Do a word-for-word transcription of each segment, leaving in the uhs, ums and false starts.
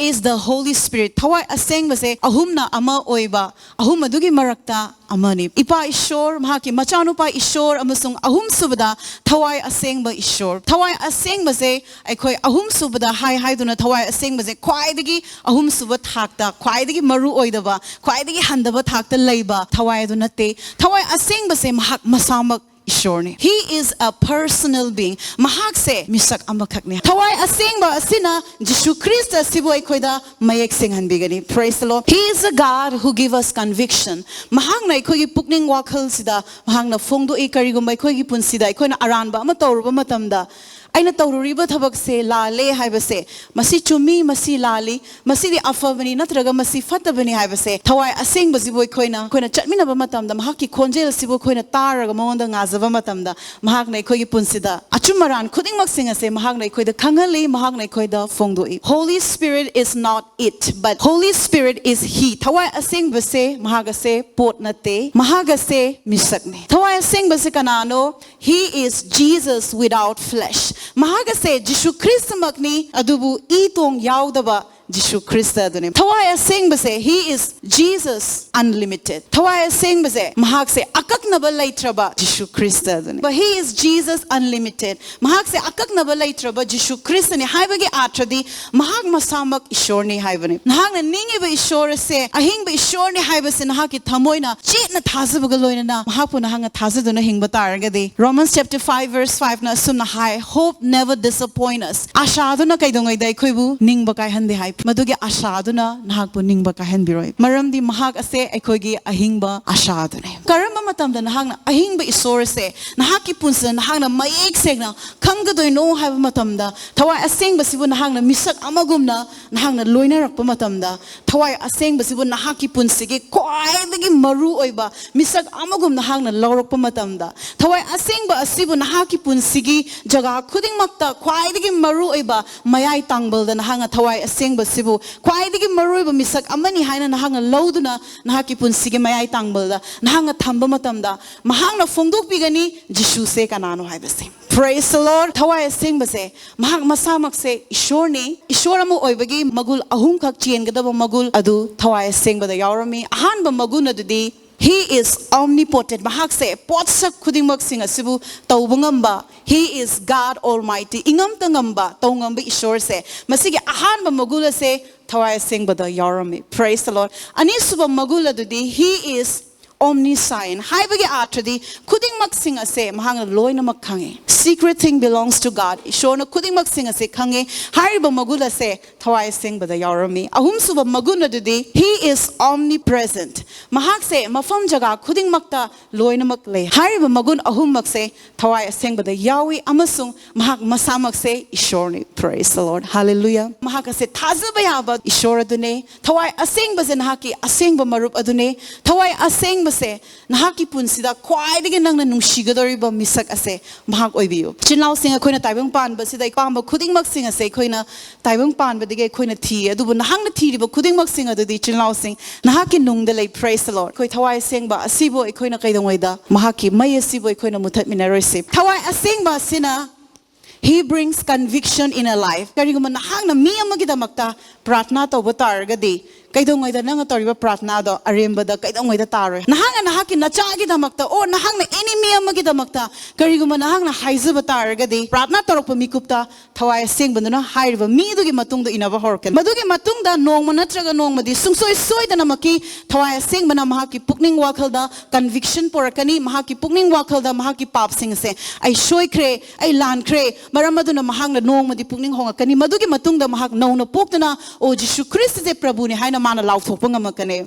is the Holy Spirit. ꯊꯋꯥꯏ ꯑꯁꯦꯡꯕꯁꯦ ꯑꯍꯨꯝꯅ ꯑꯃ ꯑꯣꯏꯕ, ꯑꯍꯨꯝ ꯑꯗꯨꯒꯤ ꯃꯔꯛꯇ ꯑꯃꯅꯤ꯫ ꯏꯄꯥ ꯏꯁꯣꯔ, ꯃꯍꯥꯛꯀꯤ ꯃꯆꯥꯅꯨꯄꯥ ꯏꯁꯣꯔ, ꯑꯃꯁꯨꯡ ꯑꯍꯨꯝꯁꯨꯕꯗ ꯊꯋꯥꯏ ꯑꯁꯦꯡꯕ ꯏꯁꯣꯔ꯫ ꯊꯋꯥꯏ ꯑꯁꯦꯡꯕꯁꯦ ꯑꯩꯈꯣꯏ ꯑꯍꯨꯝꯁꯨꯕꯗ ꯍꯥꯏ ꯍꯥꯏꯗꯨꯅ ꯊꯋꯥꯏ ꯑꯁꯦꯡꯕꯁꯦ ꯈ꯭ꯋꯥꯏꯗꯒꯤ ꯑꯍꯨꯝꯁꯨꯕ ꯊꯥꯛꯇ, ꯈ꯭ꯋꯥꯏꯗꯒꯤ ꯃꯔꯨ ꯑꯣꯏꯗꯕ, ꯈ꯭ꯋꯥꯏꯗꯒꯤ ꯍꯟꯊꯕ ꯊꯥꯛꯇ ꯂꯩꯕ ꯊꯋꯥꯏ ꯑꯗꯨ ꯅꯠꯇꯦ꯫ ꯊꯋꯥꯏ ꯑꯁꯦꯡꯕꯁꯦ ꯃꯍꯥꯛ ꯃꯁꯥꯃꯛ ꯏꯁꯣꯔꯅꯤ꯫ He is a personal being. ꯃꯍꯥꯛꯁꯦ ꯃꯤꯁꯛ ꯑꯃꯈꯛꯅꯤ꯫ ꯊꯋꯥꯏ ꯑꯁꯦꯡꯕ ꯑꯁꯤꯅ ꯖꯤꯁꯨ ꯈ꯭ꯔꯤꯁꯇ ꯑꯁꯤꯕꯨ ꯑꯩꯈꯣꯏꯗ ꯃꯌꯦꯛ ꯁꯦꯡꯍꯟꯕꯤꯒꯅꯤ꯫ Praise the Lord. He is a God who give us conviction. ꯃꯍꯥꯛꯅ ꯑꯩꯈꯣꯏꯒꯤ ꯄꯨꯛꯅꯤꯡ ꯋꯥꯈꯜꯁꯤꯗ ꯃꯍꯥꯛꯅ ꯐꯣꯡꯗꯣꯛꯏ꯫ ꯀꯔꯤꯒꯨꯝꯕ ꯑꯩꯈꯣꯏꯒꯤ ꯄꯨꯟꯁꯤꯗ ꯑꯩꯈꯣꯏꯅ ꯑꯔꯥꯟꯕ ꯑꯃ ꯇꯧꯔꯨꯕ ꯃꯇꯝꯗ, ꯑꯩꯅ ꯇꯧꯔꯨꯔꯤꯕ ꯊꯕꯛꯁꯦ ꯂꯥꯜꯂꯦ ꯍꯥꯏꯕꯁꯦ, ꯃꯁꯤ ꯆꯨꯝꯃꯤ, ꯃꯁꯤ ꯂꯥꯜꯂꯤ, ꯃꯁꯤꯗꯤ ꯑꯐꯕꯅꯤ ꯅꯠꯇ꯭ꯔꯒ ꯃꯁꯤ ꯐꯠꯇꯕꯅꯤ ꯍꯥꯏꯕꯁꯦ ꯊꯋꯥꯏ ꯑꯁꯦꯡꯕꯁꯤꯕꯨ ꯑꯩꯈꯣꯏꯅ, ꯑꯩꯈꯣꯏꯅ ꯆꯠꯃꯤꯟꯅꯕ ꯃꯇꯝꯗ, ꯃꯍꯥꯛꯀꯤ ꯈꯣꯟꯖꯦꯜꯁꯤꯕꯨ ꯑꯩꯈꯣꯏꯅ ꯇꯥꯔꯒ ꯃꯉꯣꯟꯗ ꯉꯥꯖꯕ ꯃꯇꯝꯗ, ꯃꯍꯥꯛꯅ ꯑꯩꯈꯣꯏꯒꯤ ꯄꯨꯟꯁꯤꯗ ꯑꯆꯨꯝ ꯑꯔꯥꯟ ꯈꯨꯗꯤꯡꯃꯛꯁꯤꯡ ꯑꯁꯦ ꯃꯍꯥꯛꯅ ꯑꯩꯈꯣꯏꯗ ꯈꯪꯍꯜꯂꯤ, ꯃꯍꯥꯛꯅ ꯑꯩꯈꯣꯏꯗ ꯐꯣꯡꯗꯣꯛꯏ꯫ Holy Spirit is not it, but Holy Spirit is He. ꯊꯋꯥꯏ ꯑꯁꯦꯡꯕꯁꯦ ꯃꯍꯥꯛ ꯑꯁꯦ ꯄꯣꯠ ꯅꯠꯇꯦ, ꯃꯍꯥꯛ ꯑꯁꯦ ꯃꯤꯁꯛꯅꯤ꯫ ꯊꯋꯥꯏ ꯑꯁꯦꯡꯕꯁꯦ ꯀꯅꯥꯅꯣ? He is Jesus without flesh. ꯃꯍꯥꯛ ꯑꯁꯦ ꯖꯤꯁꯨ ꯈ꯭ꯔꯤꯁꯇꯃꯛꯅꯤ, ꯑꯗꯨꯕꯨ ꯏ ꯇꯣꯡ ꯌꯥꯎꯗꯕ ꯖꯤꯁꯨ ꯈ꯭ꯔꯤꯁꯇ ꯑꯗꯨꯅꯤ꯫ ꯊꯋꯥꯏ ꯑꯁꯦꯡꯕꯁꯦ, He is Jesus unlimited. ꯊꯋꯥꯏ ꯑꯁꯦꯡꯕꯁꯦ, ꯃꯍꯥꯛꯁꯦ ꯑꯀꯛꯅꯕ ꯂꯩꯇ꯭ꯔꯕ ꯖꯤꯁꯨ ꯈ꯭ꯔꯤꯁꯇ ꯑꯗꯨꯅꯤ꯫ But He is Jesus unlimited. ꯃꯍꯥꯛꯁꯦ ꯑꯀꯛꯅꯕ ꯂꯩꯇ꯭ꯔꯕ ꯖꯤꯁꯨ ꯈ꯭ꯔꯤꯁꯇꯅꯤ ꯍꯥꯏꯕꯒꯤ ꯑꯥꯔꯊꯗꯤ ꯃꯍꯥꯛ ꯃꯁꯥꯃꯛ ꯏꯁꯣꯔꯅꯤ ꯍꯥꯏꯕꯅꯤ꯫ ꯅꯍꯥꯛꯅ ꯅꯤꯡꯉꯤꯕ ꯏꯁꯣꯔ ꯑꯁꯦ ꯑꯍꯤꯡꯕ ꯏꯁꯣꯔꯅꯤ ꯍꯥꯏꯕꯁꯦ ꯅꯍꯥꯛꯀꯤ ꯊꯃꯣꯏꯅ ꯆꯦꯠꯅ ꯊꯥꯖꯕꯒ ꯂꯣꯏꯅꯅ ꯃꯍꯥꯛꯄꯨ ꯅꯍꯥꯛꯅ ꯊꯥꯖꯗꯨꯅ ꯍꯤꯡꯕ ꯇꯥꯔꯒꯗꯤ, Romans chapter five verse five ꯅ ꯑꯁꯨꯝꯅ ꯍꯥꯏ, "Hope never disappoint us." ꯑꯥꯁꯥ ꯑꯗꯨꯅ ꯀꯩꯗꯧꯉꯩꯗ ꯑꯩꯈꯣꯏꯕꯨ ꯅꯤꯡꯕ ꯀꯥꯏꯍꯟꯗꯦ ꯍꯥꯏ꯫ ꯃꯗꯨꯒꯤ ꯑꯥꯁꯥ ꯑꯗꯨꯅ ꯅꯍꯥꯛꯄꯨ ꯅꯤꯡꯕ ꯀꯥꯏꯍꯟꯕꯤꯔꯣꯏ, ꯃꯔꯝꯗꯤ ꯃꯍꯥꯛ ꯑꯁꯦ ꯑꯩꯈꯣꯏꯒꯤ ꯑꯍꯤꯡꯕ ꯑꯥꯁꯥ ꯑꯗꯨꯅꯤ꯫ ꯀꯔꯝꯕ ꯃꯇꯝꯗ ꯅꯍꯥꯛꯅ ꯑꯍꯤꯡꯕ ꯏꯁꯣꯔ ꯑꯁꯦ ꯅꯍꯥꯛꯀꯤ ꯄꯨꯟꯁꯤꯗ ꯅꯍꯥꯛꯅ ꯃꯌꯦꯛ ꯁꯦꯡꯅ ꯈꯪꯒꯗꯣꯏꯅꯣ ꯍꯥꯏꯕ ꯃꯇꯝꯗ, ꯊꯋꯥꯏ ꯑꯁꯦꯡꯕꯁꯤꯕꯨ ꯅꯍꯥꯛꯅ ꯃꯤꯁꯛ ꯑꯃꯒꯨꯝꯅ ꯅꯍꯥꯛꯅ ꯂꯣꯏꯅꯔꯛꯄ ꯃꯇꯝꯗ, ꯊꯋꯥꯏ ꯑꯁꯦꯡꯕꯁꯤꯕꯨ ꯅꯍꯥꯛꯀꯤ ꯄꯨꯟꯁꯤꯒꯤ ꯈ꯭ꯋꯥꯏꯗꯒꯤ ꯃꯔꯨ ꯑꯣꯏꯕ ꯃꯤꯁꯛ ꯑꯃꯒꯨꯝ ꯅꯍꯥꯛꯅ ꯂꯧꯔꯛꯄ ꯃꯇꯝꯗ, ꯊꯋꯥꯏ ꯑꯁꯦꯡꯕ ꯑꯁꯤꯕꯨ ꯅꯍꯥꯛꯀꯤ ꯄꯨꯟꯁꯤꯒꯤ ꯖꯒꯥ ꯈꯨꯗꯤꯡꯃꯛꯇ ꯈ꯭ꯋꯥꯏꯗꯒꯤ ꯃꯔꯨ ꯑꯣꯏꯕ ꯃꯌꯥꯏ ꯇꯥꯡꯕꯜꯗ ꯅꯍꯥꯛꯅ ꯊꯋꯥꯏ ꯑꯁꯦꯡꯕꯁꯤꯕꯨ ꯈ꯭ꯋꯥꯏꯗꯒꯤ ꯃꯔꯨ ꯑꯣꯏꯕ ꯃꯤꯁꯛ ꯑꯃꯅꯤ ꯍꯥꯏꯅ ꯅꯍꯥꯛꯅ ꯂꯧꯗꯨꯅ, ꯅꯍꯥꯛꯀꯤ ꯄꯨꯟꯁꯤꯒꯤ ꯃꯌꯥꯏ ꯇꯥꯡꯕꯜꯗ ꯅꯍꯥꯛꯅ ꯊꯝꯕ ꯃꯇꯝꯗ, ꯃꯍꯥꯛꯅ ꯐꯣꯡꯗꯣꯛꯄꯤꯒꯅꯤ ꯖꯤꯁꯨꯁꯦ ꯀꯅꯥꯅꯣ ꯍꯥꯏꯕꯁꯦ꯫ Praise the Lord. ꯊꯋꯥꯏ ꯑꯁꯦꯡꯕꯁꯦ ꯃꯍꯥꯛ ꯃꯁꯥꯃꯛꯁꯦ ꯏꯁꯣꯔꯅꯤ꯫ ꯏꯁꯣꯔ ꯑꯃ ꯑꯣꯏꯕꯒꯤ ꯃꯒꯨꯟ ꯑꯍꯨꯝꯈꯛ ꯆꯦꯟꯒꯗꯕ ꯃꯒꯨꯟ ꯑꯗꯨ ꯊꯋꯥꯏ ꯑꯁꯦꯡꯕꯗ ꯌꯥꯎꯔꯝꯃꯤ꯫ ꯑꯍꯥꯟꯕ ꯃꯒꯨꯟ ꯑꯗꯨꯗꯤ He is omnipotent. ꯃꯍꯥꯛꯁꯦ ꯄꯣꯠꯁꯛ ꯈꯨꯗꯤꯡꯃꯛꯁꯤꯡ ꯑꯁꯤꯕꯨ ꯇꯧꯕ ꯉꯝꯕ, He is God Almighty. ꯏꯉꯝꯇ ꯉꯝꯕ, ꯇꯧꯉꯝꯕ ꯏꯁꯣꯔꯁꯦ꯫ ꯃꯁꯤꯒꯤ ꯑꯍꯥꯟꯕ ꯃꯒꯨꯟ ꯑꯁꯦ ꯊꯋꯥꯏ ꯑꯁꯦꯡꯕꯗ ꯌꯥꯎꯔꯝꯃꯤ꯫ Praise the Lord. ꯑꯅꯤꯁꯨꯕ ꯃꯒꯨꯟ ꯑꯗꯨꯗꯤ He is omniscient. ꯍꯥꯏꯕꯒꯤ ꯑꯥꯔꯊꯗꯤ ꯈꯨꯗꯤꯡꯃꯛꯁꯤꯡ ꯑꯁꯦ ꯃꯍꯥꯛꯅ ꯂꯣꯏꯅꯃꯛ ꯈꯪꯉꯤ꯫ Secret thing belongs to God. ꯏꯁꯣꯔꯅ ꯈꯨꯗꯤꯡꯃꯛꯁꯤꯡ ꯑꯁꯦ ꯈꯪꯉꯤ꯫ ꯍꯥꯏꯔꯤꯕ ꯃꯒꯨꯟ ꯑꯁꯦ ꯊꯋꯥꯏ ꯑꯁꯦꯡꯕꯗ ꯌꯥꯎꯔꯝꯃꯤ꯫ ꯑꯍꯨꯝꯁꯨꯕ ꯃꯒꯨꯟ ꯑꯗꯨꯗꯤ He is omnipresent. ꯃꯍꯥꯛꯁꯦ ꯃꯐꯝ ꯖꯒꯥ ꯈꯨꯗꯤꯡꯃꯛꯇ ꯂꯣꯏꯅꯃꯛ ꯂꯩ꯫ ꯍꯥꯏꯔꯤꯕ ꯃꯒꯨꯟ ꯑꯍꯨꯝꯃꯛꯁꯦ ꯊꯋꯥꯏ ꯑꯁꯦꯡꯕꯗ ꯌꯥꯎꯏ ꯑꯃꯁꯨꯡ ꯃꯍꯥꯛ ꯃꯁꯥꯃꯛꯁꯦ ꯏꯁꯣꯔꯅꯤ꯫ Praise the Lord. Hallelujah. ꯃꯍꯥꯛ ꯑꯁꯦ ꯊꯥꯖꯕ ꯌꯥꯕ ꯏꯁꯣꯔ ꯑꯗꯨꯅꯦ꯫ ꯊꯋꯥꯏ ꯑꯁꯦꯡꯕꯁꯦ ꯅꯍꯥꯛꯀꯤ ꯑꯁꯦꯡꯕ ꯃꯔꯨꯞ ꯑꯗꯨꯅꯦ꯫ ꯊꯋꯥꯏ ꯑꯁꯦꯡꯕꯁꯦ ꯅꯍꯥꯛꯀꯤ ꯄꯨꯟꯁꯤꯗ ꯈ꯭ꯋꯥꯏꯗꯒꯤ ꯅꯪꯅ ꯅꯨꯡꯁꯤꯒꯗꯧꯔꯤꯕ ꯃꯤꯁꯛ ꯑꯁꯦ ꯃꯍꯥꯛ ꯑꯣꯏꯕꯤꯌꯨ꯫ ꯏꯆꯤꯟ ꯏꯅꯥꯎꯁꯤꯡ, ꯑꯩꯈꯣꯏꯅ ꯇꯥꯏꯕꯪ ꯄꯥꯟꯕꯁꯤꯗ ꯑꯄꯥꯝꯕ ꯈꯨꯗꯤꯡꯃꯛꯁꯤꯡ ꯑꯁꯦ ꯑꯩꯈꯣꯏꯅ ꯇꯥꯏꯕꯪ ꯄꯥꯟꯕꯗꯒꯤ ꯑꯩꯈꯣꯏꯅ ꯊꯤꯌꯦ꯫ ꯑꯗꯨꯕꯨ ꯅꯍꯥꯛꯅ ꯊꯤꯔꯤꯕ ꯈꯨꯗꯤꯡꯃꯛꯁꯤꯡ ꯑꯗꯨꯗꯤ ꯏꯆꯤꯟ ꯏꯅꯥꯎꯁꯤꯡ ꯅꯍꯥꯛꯀꯤ ꯅꯨꯡꯗ ꯂꯩ꯫ Praise the Lord. ꯑꯩꯈꯣꯏ ꯊꯋꯥꯏ ꯑꯁꯦꯡꯕ ꯑꯁꯤꯕꯨ ꯑꯩꯈꯣꯏꯅ ꯀꯩꯗꯧꯉꯩꯗ ꯃꯍꯥꯛꯀꯤ ꯃꯩ ꯑꯁꯤꯕꯨ ꯑꯩꯈꯣꯏꯅ ꯃꯨꯊꯠꯃꯤꯟꯅꯔꯣꯏꯁꯤ꯫ ꯊꯋꯥꯏ ꯑꯁꯦꯡꯕ ꯑꯁꯤꯅ He brings conviction in a life. ꯀꯔꯤꯒꯨꯝꯕ ꯅꯍꯥꯛꯅ ꯃꯤ ꯑꯃꯒꯤꯗꯃꯛꯇ ꯄ꯭ꯔꯥꯊꯅꯥ ꯇꯧꯕ ꯇꯥꯔꯒꯗꯤ ꯀꯩꯗꯧꯉꯩꯗ ꯅꯪꯅ ꯇꯧꯔꯤꯕ ꯄ꯭ꯔꯥꯊꯅꯥꯗꯣ ꯑꯔꯦꯝꯕꯗ ꯀꯩꯗꯧꯉꯩꯗ ꯇꯥꯔꯣꯏ꯫ ꯅꯍꯥꯛꯅ ꯅꯍꯥꯛꯀꯤ ꯅꯆꯥꯒꯤꯗꯃꯛꯇ ꯑꯣꯔ ꯅꯍꯥꯛꯅ ꯑꯦꯅꯤ ꯃꯤ ꯑꯃꯒꯤꯗꯃꯛꯇ ꯀꯔꯤꯒꯨꯝꯕ ꯅꯍꯥꯛꯅ ꯍꯥꯏꯖꯕ ꯇꯥꯔꯒꯗꯤ ꯄ꯭ꯔꯥꯊꯅꯥ ꯇꯧꯔꯛꯄ ꯃꯤꯀꯨꯞꯇ ꯊꯋꯥꯏ ꯑꯁꯦꯡꯕꯗꯨꯅ ꯍꯥꯏꯔꯤꯕ ꯃꯤꯗꯨꯒꯤ ꯃꯇꯨꯡꯗ ꯏꯟꯅꯕ ꯍꯧꯔꯛꯀꯅꯤ꯫ ꯃꯗꯨꯒꯤ ꯃꯇꯨꯡꯗ ꯅꯣꯡꯃ ꯅꯠꯇ꯭ꯔꯒ ꯅꯣꯡꯃꯗꯤ ꯁꯨꯡꯁꯣꯏ ꯁꯣꯏꯗꯅꯃꯛꯀꯤ ꯊꯋꯥꯏ ꯑꯁꯦꯡꯕꯅ ꯃꯍꯥꯛꯀꯤ ꯄꯨꯛꯅꯤꯡ ꯋꯥꯈꯜꯗ conviction ꯄꯨꯔꯛꯀꯅꯤ꯫ ꯃꯍꯥꯛꯀꯤ ꯄꯨꯛꯅꯤꯡ ꯋꯥꯈꯜꯗ ꯃꯍꯥꯛꯀꯤ ꯄꯥꯞꯁꯤꯡ ꯑꯁꯦ, "ꯑꯩ ꯁꯣꯏꯈ꯭ꯔꯦ, ꯑꯩ ꯂꯥꯟꯈ꯭ꯔꯦ", ꯃꯔꯝ ꯑꯗꯨꯅ ꯃꯍꯥꯛꯅ ꯅꯣꯡꯃꯗꯤ ꯄꯨꯛꯅꯤꯡ ꯍꯣꯡꯉꯛꯀꯅꯤ꯫ ꯃꯗꯨꯒꯤ ꯃꯇꯨꯡꯗ ꯃꯍꯥꯛ ꯅꯧꯅ ꯄꯣꯛꯇꯨꯅ, "ꯑꯣ, ꯖꯤꯁꯨ ꯈ꯭ꯔꯤꯁꯇꯁꯦ ꯄ꯭ꯔꯚꯨꯅꯤ" ꯍꯥꯏꯅ ꯃꯥꯅ ꯂꯥꯎꯊꯣꯛꯄ ꯉꯝꯃꯛꯀꯅꯤ꯫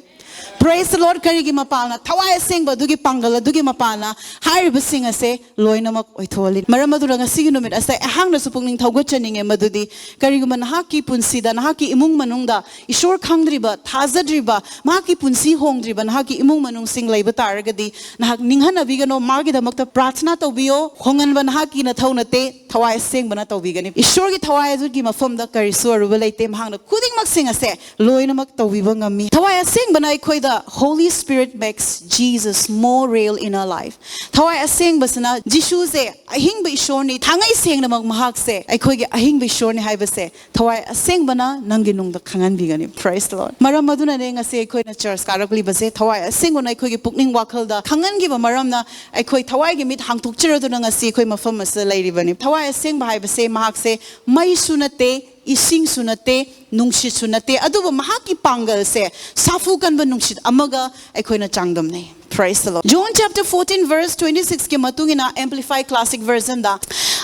Praise the Lord. ꯀꯔꯤꯒꯤ ꯃꯄꯥꯜꯅ? ꯊꯋꯥꯏ ꯑꯁꯦꯡꯕ ꯑꯗꯨꯒꯤ ꯄꯥꯡꯒꯜ ꯑꯗꯨꯒꯤ ꯃꯄꯥꯜꯅ ꯍꯥꯏꯔꯤꯕꯁꯤꯡ ꯑꯁꯦ ꯂꯣꯏꯅꯃꯛ ꯑꯣꯏꯊꯣꯛꯍꯜꯂꯤ꯫ ꯃꯔꯝ ꯑꯗꯨꯅ ꯉꯁꯤꯒꯤ ꯅꯨꯃꯤꯠ ꯑꯁꯤꯗ ꯑꯩꯍꯥꯛꯅꯁꯨ ꯄꯨꯛꯅꯤꯡ ꯊꯧꯒꯠꯆꯅꯤꯡꯉꯦ, ꯃꯗꯨꯗꯤ ꯀꯔꯤꯒꯨꯝꯕ ꯅꯍꯥꯛꯀꯤ ꯄꯨꯟꯁꯤꯗ, ꯅꯍꯥꯛꯀꯤ ꯏꯃꯨꯡ ꯃꯅꯨꯡꯗ ꯏꯁꯣꯔ ꯈꯪꯗ꯭ꯔꯤꯕ, ꯊꯥꯖꯗ꯭ꯔꯤꯕ, ꯃꯍꯥꯛꯀꯤ ꯄꯨꯟꯁꯤ ꯍꯣꯡꯗ꯭ꯔꯤꯕ ꯅꯍꯥꯛꯀꯤ ꯏꯃꯨꯡ ꯃꯅꯨꯡꯁꯤꯡ ꯂꯩꯕ ꯇꯥꯔꯒꯗꯤ, ꯅꯍꯥꯛ ꯅꯤꯡꯍꯟꯅꯕꯤꯒꯅꯣ, ꯃꯥꯒꯤꯗꯃꯛꯇ ꯄ꯭ꯔꯥꯊꯅꯥ ꯇꯧꯕꯤꯌꯣ꯫ ꯍꯣꯡꯍꯟꯕ ꯅꯍꯥꯛꯀꯤ ꯅꯊꯧ ꯅꯠꯇꯦ, ꯊꯋꯥꯏ ꯑꯁꯦꯡꯕꯅ ꯇꯧꯕꯤꯒꯅꯤ꯫ ꯏꯁꯣꯔꯒꯤ ꯊꯋꯥꯏ ꯑꯗꯨꯒꯤ ꯃꯐꯝꯗ ꯀꯔꯤꯁꯨ ꯑꯔꯨꯕ ꯂꯩꯇꯦ꯫ ꯃꯍꯥꯛꯅ ꯈꯨꯗꯤꯡꯃꯛꯁꯤꯡ ꯑꯁꯦ ꯂꯣꯏꯅꯃꯛ ꯇꯧꯕꯤꯕ ꯉꯝꯃꯤ꯫ ꯊꯋꯥꯏ ꯑꯁꯦꯡꯕꯅ ꯑꯩꯈꯣꯏꯗ Holy Spirit makes Jesus more real in our life. ꯊꯋꯥꯏ ꯑꯁꯦꯡꯕꯁꯤꯅ ꯖꯤꯁꯨꯁꯦ ꯑꯍꯤꯡꯕ ꯏꯁꯣꯔꯅꯤ, ꯊꯥꯡꯉꯩ ꯁꯦꯡꯅꯃꯛ ꯃꯍꯥꯛꯁꯦ ꯑꯩꯈꯣꯏꯒꯤ ꯑꯍꯤꯡꯕ ꯏꯁꯣꯔꯅꯤ ꯍꯥꯏꯕꯁꯦ ꯊꯋꯥꯏ ꯑꯁꯦꯡꯕꯅ ꯅꯪꯒꯤ ꯅꯨꯡꯗ ꯈꯪꯍꯟꯕꯤꯒꯅꯤ꯫ Praise the Lord. ꯃꯔꯝ ꯑꯗꯨꯅꯅꯦ ꯉꯁꯤ ꯑꯩꯈꯣꯏꯅ church ꯀꯥꯔꯛꯂꯤꯕꯁꯦ꯫ ꯊꯋꯥꯏ ꯑꯁꯦꯡꯕꯅ ꯑꯩꯈꯣꯏꯒꯤ ꯄꯨꯛꯅꯤꯡ ꯋꯥꯈꯜꯗ ꯈꯪꯍꯟꯈꯤꯕ ꯃꯔꯝꯅ ꯑꯩꯈꯣꯏ ꯊꯋꯥꯏꯒꯤ ꯃꯤꯠ ꯍꯥꯡꯗꯣꯛꯆꯔꯗꯨꯅ ꯉꯁꯤ ꯑꯩꯈꯣꯏ ꯃꯐꯝ ꯑꯁꯤꯗ ꯂꯩꯔꯤꯕꯅꯤ꯫ ꯊꯋꯥꯏ ꯑꯁꯦꯡꯕ ꯍꯥꯏꯕꯁꯦ ꯃꯍꯥꯛꯁꯦ ꯃꯩꯁꯨ ꯅꯠꯇꯦ, ꯏꯁꯤꯡꯁꯨ ꯅꯠꯇꯦ, ꯅꯨꯡꯁꯤꯠꯁꯨ ꯅꯠꯇꯦ, ꯑꯗꯨꯕꯨ ꯃꯍꯥꯛꯀꯤ ꯄꯥꯡꯒꯜꯁꯦ ꯁꯥꯐꯨ ꯀꯟꯕ ꯅꯨꯡꯁꯤꯠ ꯑꯃꯒ ꯑꯩꯈꯣꯏꯅ ꯆꯥꯡꯗꯝꯅꯩ꯫ Praise the Lord. John chapter fourteen verse twenty-six ꯀꯤ ꯃꯇꯨꯡ ꯏꯟꯅ Amplified Classic Version ꯗ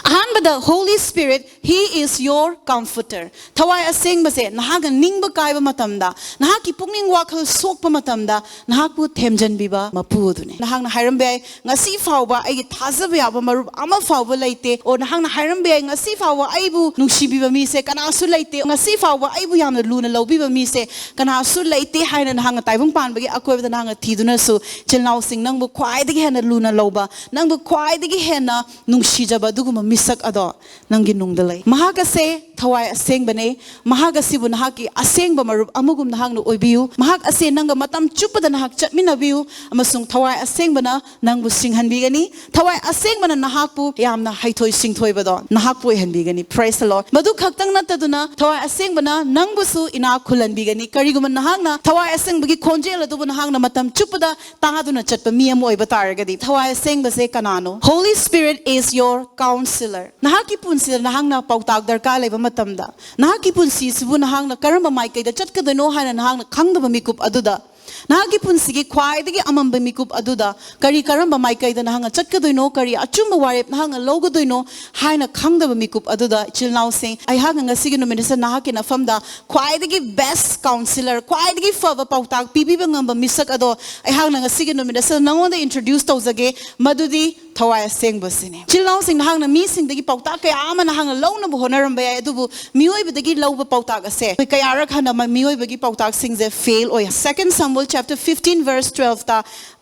ꯑꯍꯥꯟꯕꯗ Holy Spirit, He is your comforter. ꯊꯋꯥꯏ ꯑꯁꯦꯡꯕꯁꯦ ꯅꯍꯥꯛꯅ ꯅꯤꯡꯕ ꯀꯥꯏꯕ ꯃꯇꯝꯗ, ꯅꯍꯥꯛꯀꯤ ꯄꯨꯛꯅꯤꯡ ꯋꯥꯈꯜ ꯁꯣꯛꯄ ꯃꯇꯝꯗ ꯅꯍꯥꯛꯄꯨ ꯊꯦꯝꯖꯤꯟꯕꯤꯕ ꯃꯄꯨ ꯑꯗꯨꯅꯤ꯫ ꯅꯍꯥꯛꯅ ꯍꯥꯏꯔꯝꯕ ꯌꯥꯏ, "ꯉꯁꯤ ꯐꯥꯎꯕ ꯑꯩꯒꯤ ꯊꯥꯖꯕ ꯌꯥꯕ ꯃꯔꯨꯞ ꯑꯃ ꯐꯥꯎꯕ ꯂꯩꯇꯦ"꯫ ꯑꯣ, ꯅꯍꯥꯛꯅ ꯍꯥꯏꯔꯝꯕ ꯌꯥꯏ, "ꯉꯁꯤ ꯐꯥꯎꯕ ꯑꯩꯕꯨ ꯅꯨꯡꯁꯤꯕꯤꯕ ꯃꯤꯁꯦ ꯀꯅꯥꯁꯨ ꯂꯩꯇꯦ, ꯉꯁꯤ ꯐꯥꯎꯕ ꯑꯩꯕꯨ ꯌꯥꯝꯅ ꯂꯨꯅ ꯂꯧꯕꯤꯕ ꯃꯤꯁꯦ ꯀꯅꯥꯁꯨ ꯂꯩꯇꯦ" ꯍꯥꯏꯅ ꯅꯍꯥꯛꯅ ꯇꯥꯏꯕꯪ ꯄꯥꯟꯕꯒꯤ ꯑꯀꯣꯏꯕꯗ ꯅꯍꯥꯛꯅ ꯊꯤꯗꯨꯅꯁꯨ, ꯏꯆꯤꯜ ꯏꯅꯥꯎꯁꯤꯡ, ꯅꯪꯕꯨ ꯈ꯭ꯋꯥꯏꯗꯒꯤ ꯍꯦꯟꯅ ꯂꯨꯅ ꯂꯧꯕ, ꯅꯪꯕꯨ ꯈ꯭ꯋꯥꯏꯗꯒꯤ ꯍꯦꯟꯅ ꯅꯨꯡꯁꯤꯖꯕ ꯑꯗꯨꯒꯨꯝꯕ ꯃꯤꯁꯛ ꯑꯗꯣ ꯅꯪꯒꯤ ꯅꯨꯡꯗ ꯂꯩ꯫ ꯃꯍꯥꯛ ꯑꯁꯦ ꯊꯋꯥꯏ ꯑꯁꯦꯡꯕꯅꯦ꯫ ꯃꯍꯥꯛ ꯑꯁꯤꯕꯨ ꯅꯍꯥꯛꯀꯤ ꯑꯁꯦꯡꯕ ꯃꯔꯨꯞ ꯑꯃꯒꯨꯝ ꯅꯍꯥꯛꯅ ꯑꯣꯏꯕꯤꯌꯨ꯫ ꯃꯍꯥꯛ ꯑꯁꯦ ꯅꯪꯒ ꯃꯇꯝ ꯆꯨꯞꯄꯗ ꯅꯍꯥꯛ ꯆꯠꯃꯤꯟꯅꯕꯤꯌꯨ, ꯑꯃꯁꯨꯡ ꯊꯋꯥꯏ ꯑꯁꯦꯡꯕꯅ ꯅꯪꯕꯨ ꯁꯤꯡꯍꯟꯕꯤꯒꯅꯤ꯫ ꯊꯋꯥꯏ ꯑꯁꯦꯡꯕꯅ ꯅꯍꯥꯛꯄꯨ ꯌꯥꯝꯅ ꯍꯩꯊꯣꯏ ꯁꯤꯡꯊꯣꯏꯕꯗꯣ ꯅꯍꯥꯛꯄꯨ ꯑꯣꯏꯍꯟꯕꯤꯒꯅꯤ꯫ Praise the Lord. ꯃꯗꯨ ꯈꯛꯇꯪ ꯅꯠꯇꯗꯨꯅ ꯊꯋꯥꯏ ꯑꯁꯦꯡꯕꯅ ꯅꯪꯕꯨꯁꯨ ꯏꯅꯥꯛ ꯈꯨꯜꯍꯟꯕꯤꯒꯅꯤ꯫ ꯀꯔꯤꯒꯨꯝꯕ ꯅꯍꯥꯛꯅ ꯊꯋꯥꯏ ꯑꯁꯦꯡꯕꯒꯤ ꯈꯣꯟꯖꯦꯜ ꯑꯗꯨꯕꯨ ꯅꯍꯥꯛꯅ ꯃꯇꯝ ꯆꯨꯞꯄꯗ ꯇꯥꯗꯨꯅ ꯆꯠꯄ ꯃꯤ ꯑꯃ ꯑꯣꯏꯕ ꯇꯥꯔꯒꯗꯤ, ꯊꯋꯥꯏ ꯑꯁꯦꯡꯕꯁꯦ ꯀꯅꯥꯅꯣ? Holy Spirit is your counselor. ꯅꯍꯥꯛꯀꯤ ꯄꯨꯟꯁꯤꯗ ꯅꯍꯥꯛꯅ ꯄꯥꯎꯇꯥꯛ ꯗꯔꯀꯥꯔ ꯂꯩꯕ ꯃꯇꯝꯗ, ꯅꯍꯥꯛꯀꯤ ꯄꯨꯟꯁꯤꯁꯤꯕꯨ ꯅꯍꯥꯛꯅ ꯀꯔꯝꯕ ꯃꯥꯏꯀꯩꯗ ꯆꯠꯀꯗꯣꯏꯅꯣ ꯍꯥꯏꯅ ꯅꯍꯥꯛꯅ ꯈꯪꯗꯕ ꯃꯤꯀꯨꯞ ꯑꯗꯨꯗ, ꯅꯍꯥꯛꯀꯤ ꯄꯨꯟꯁꯤꯒꯤ ꯈ꯭ꯋꯥꯏꯗꯒꯤ ꯑꯃꯝꯕ ꯃꯤꯀꯨꯞ ꯑꯗꯨꯗ ꯀꯔꯤ ꯀꯔꯝꯕ ꯃꯥꯏꯀꯩꯗ ꯅꯍꯥꯛꯅ ꯆꯠꯀꯗꯣꯏꯅꯣ, ꯀꯔꯤ ꯑꯆꯨꯝꯕ ꯋꯥꯔꯦꯞ ꯅꯍꯥꯛꯅ ꯂꯧꯒꯗꯣꯏꯅꯣ ꯍꯥꯏꯅ ꯈꯪꯗꯕ ꯃꯤꯀꯨꯞ ꯑꯗꯨꯗ, ꯏꯆꯤꯜ ꯏꯅꯥꯎꯁꯤꯡ, ꯑꯩꯍꯥꯛꯅ ꯉꯁꯤꯒꯤ ꯅꯨꯃꯤꯠ ꯑꯁꯤꯗ ꯅꯍꯥꯛꯀꯤ ꯅꯐꯝꯗ ꯈ꯭ꯋꯥꯏꯗꯒꯤ best counselor, ꯈ꯭ꯋꯥꯏꯗꯒꯤ ꯐꯕ ꯄꯥꯎꯇꯥꯛ ꯄꯤꯕꯤꯕ ꯉꯝꯕ ꯃꯤꯁꯛ ꯑꯗꯣ ꯑꯩꯍꯥꯛꯅ ꯉꯁꯤꯒꯤ ꯅꯨꯃꯤꯠ ꯑꯁꯤꯗ ꯅꯉꯣꯟꯗ introduce ꯇꯧꯖꯒꯦ꯫ ꯃꯗꯨꯗꯤ ꯊꯋꯥꯏ ꯑꯁꯦꯡꯕꯁꯤꯅꯦ꯫ ꯏꯆꯤꯜ ꯏꯅꯥꯎꯁꯤꯡ, ꯅꯍꯥꯛꯅ ꯃꯤꯁꯤꯡꯗꯒꯤ ꯄꯥꯎꯇꯥꯛ ꯀꯌꯥ ꯑꯃ ꯅꯍꯥꯛꯅ ꯂꯧꯅꯕ ꯍꯣꯠꯅꯔꯝꯕ ꯌꯥꯏ, ꯑꯗꯨꯕꯨ ꯃꯤꯑꯣꯏꯕꯗꯒꯤ ꯂꯧꯕ ꯄꯥꯎꯇꯥꯛ ꯑꯁꯦ ꯑꯩꯈꯣꯏ ꯀꯌꯥꯔꯛ ꯍꯟꯅ ꯃ-, ꯃꯤꯑꯣꯏꯕꯒꯤ ꯄꯥꯎꯇꯥꯛꯁꯤꯡꯁꯦ ꯐꯦꯜ ꯑꯣꯏ꯫ Second Samuel chapter fifteen verse twelve ꯇ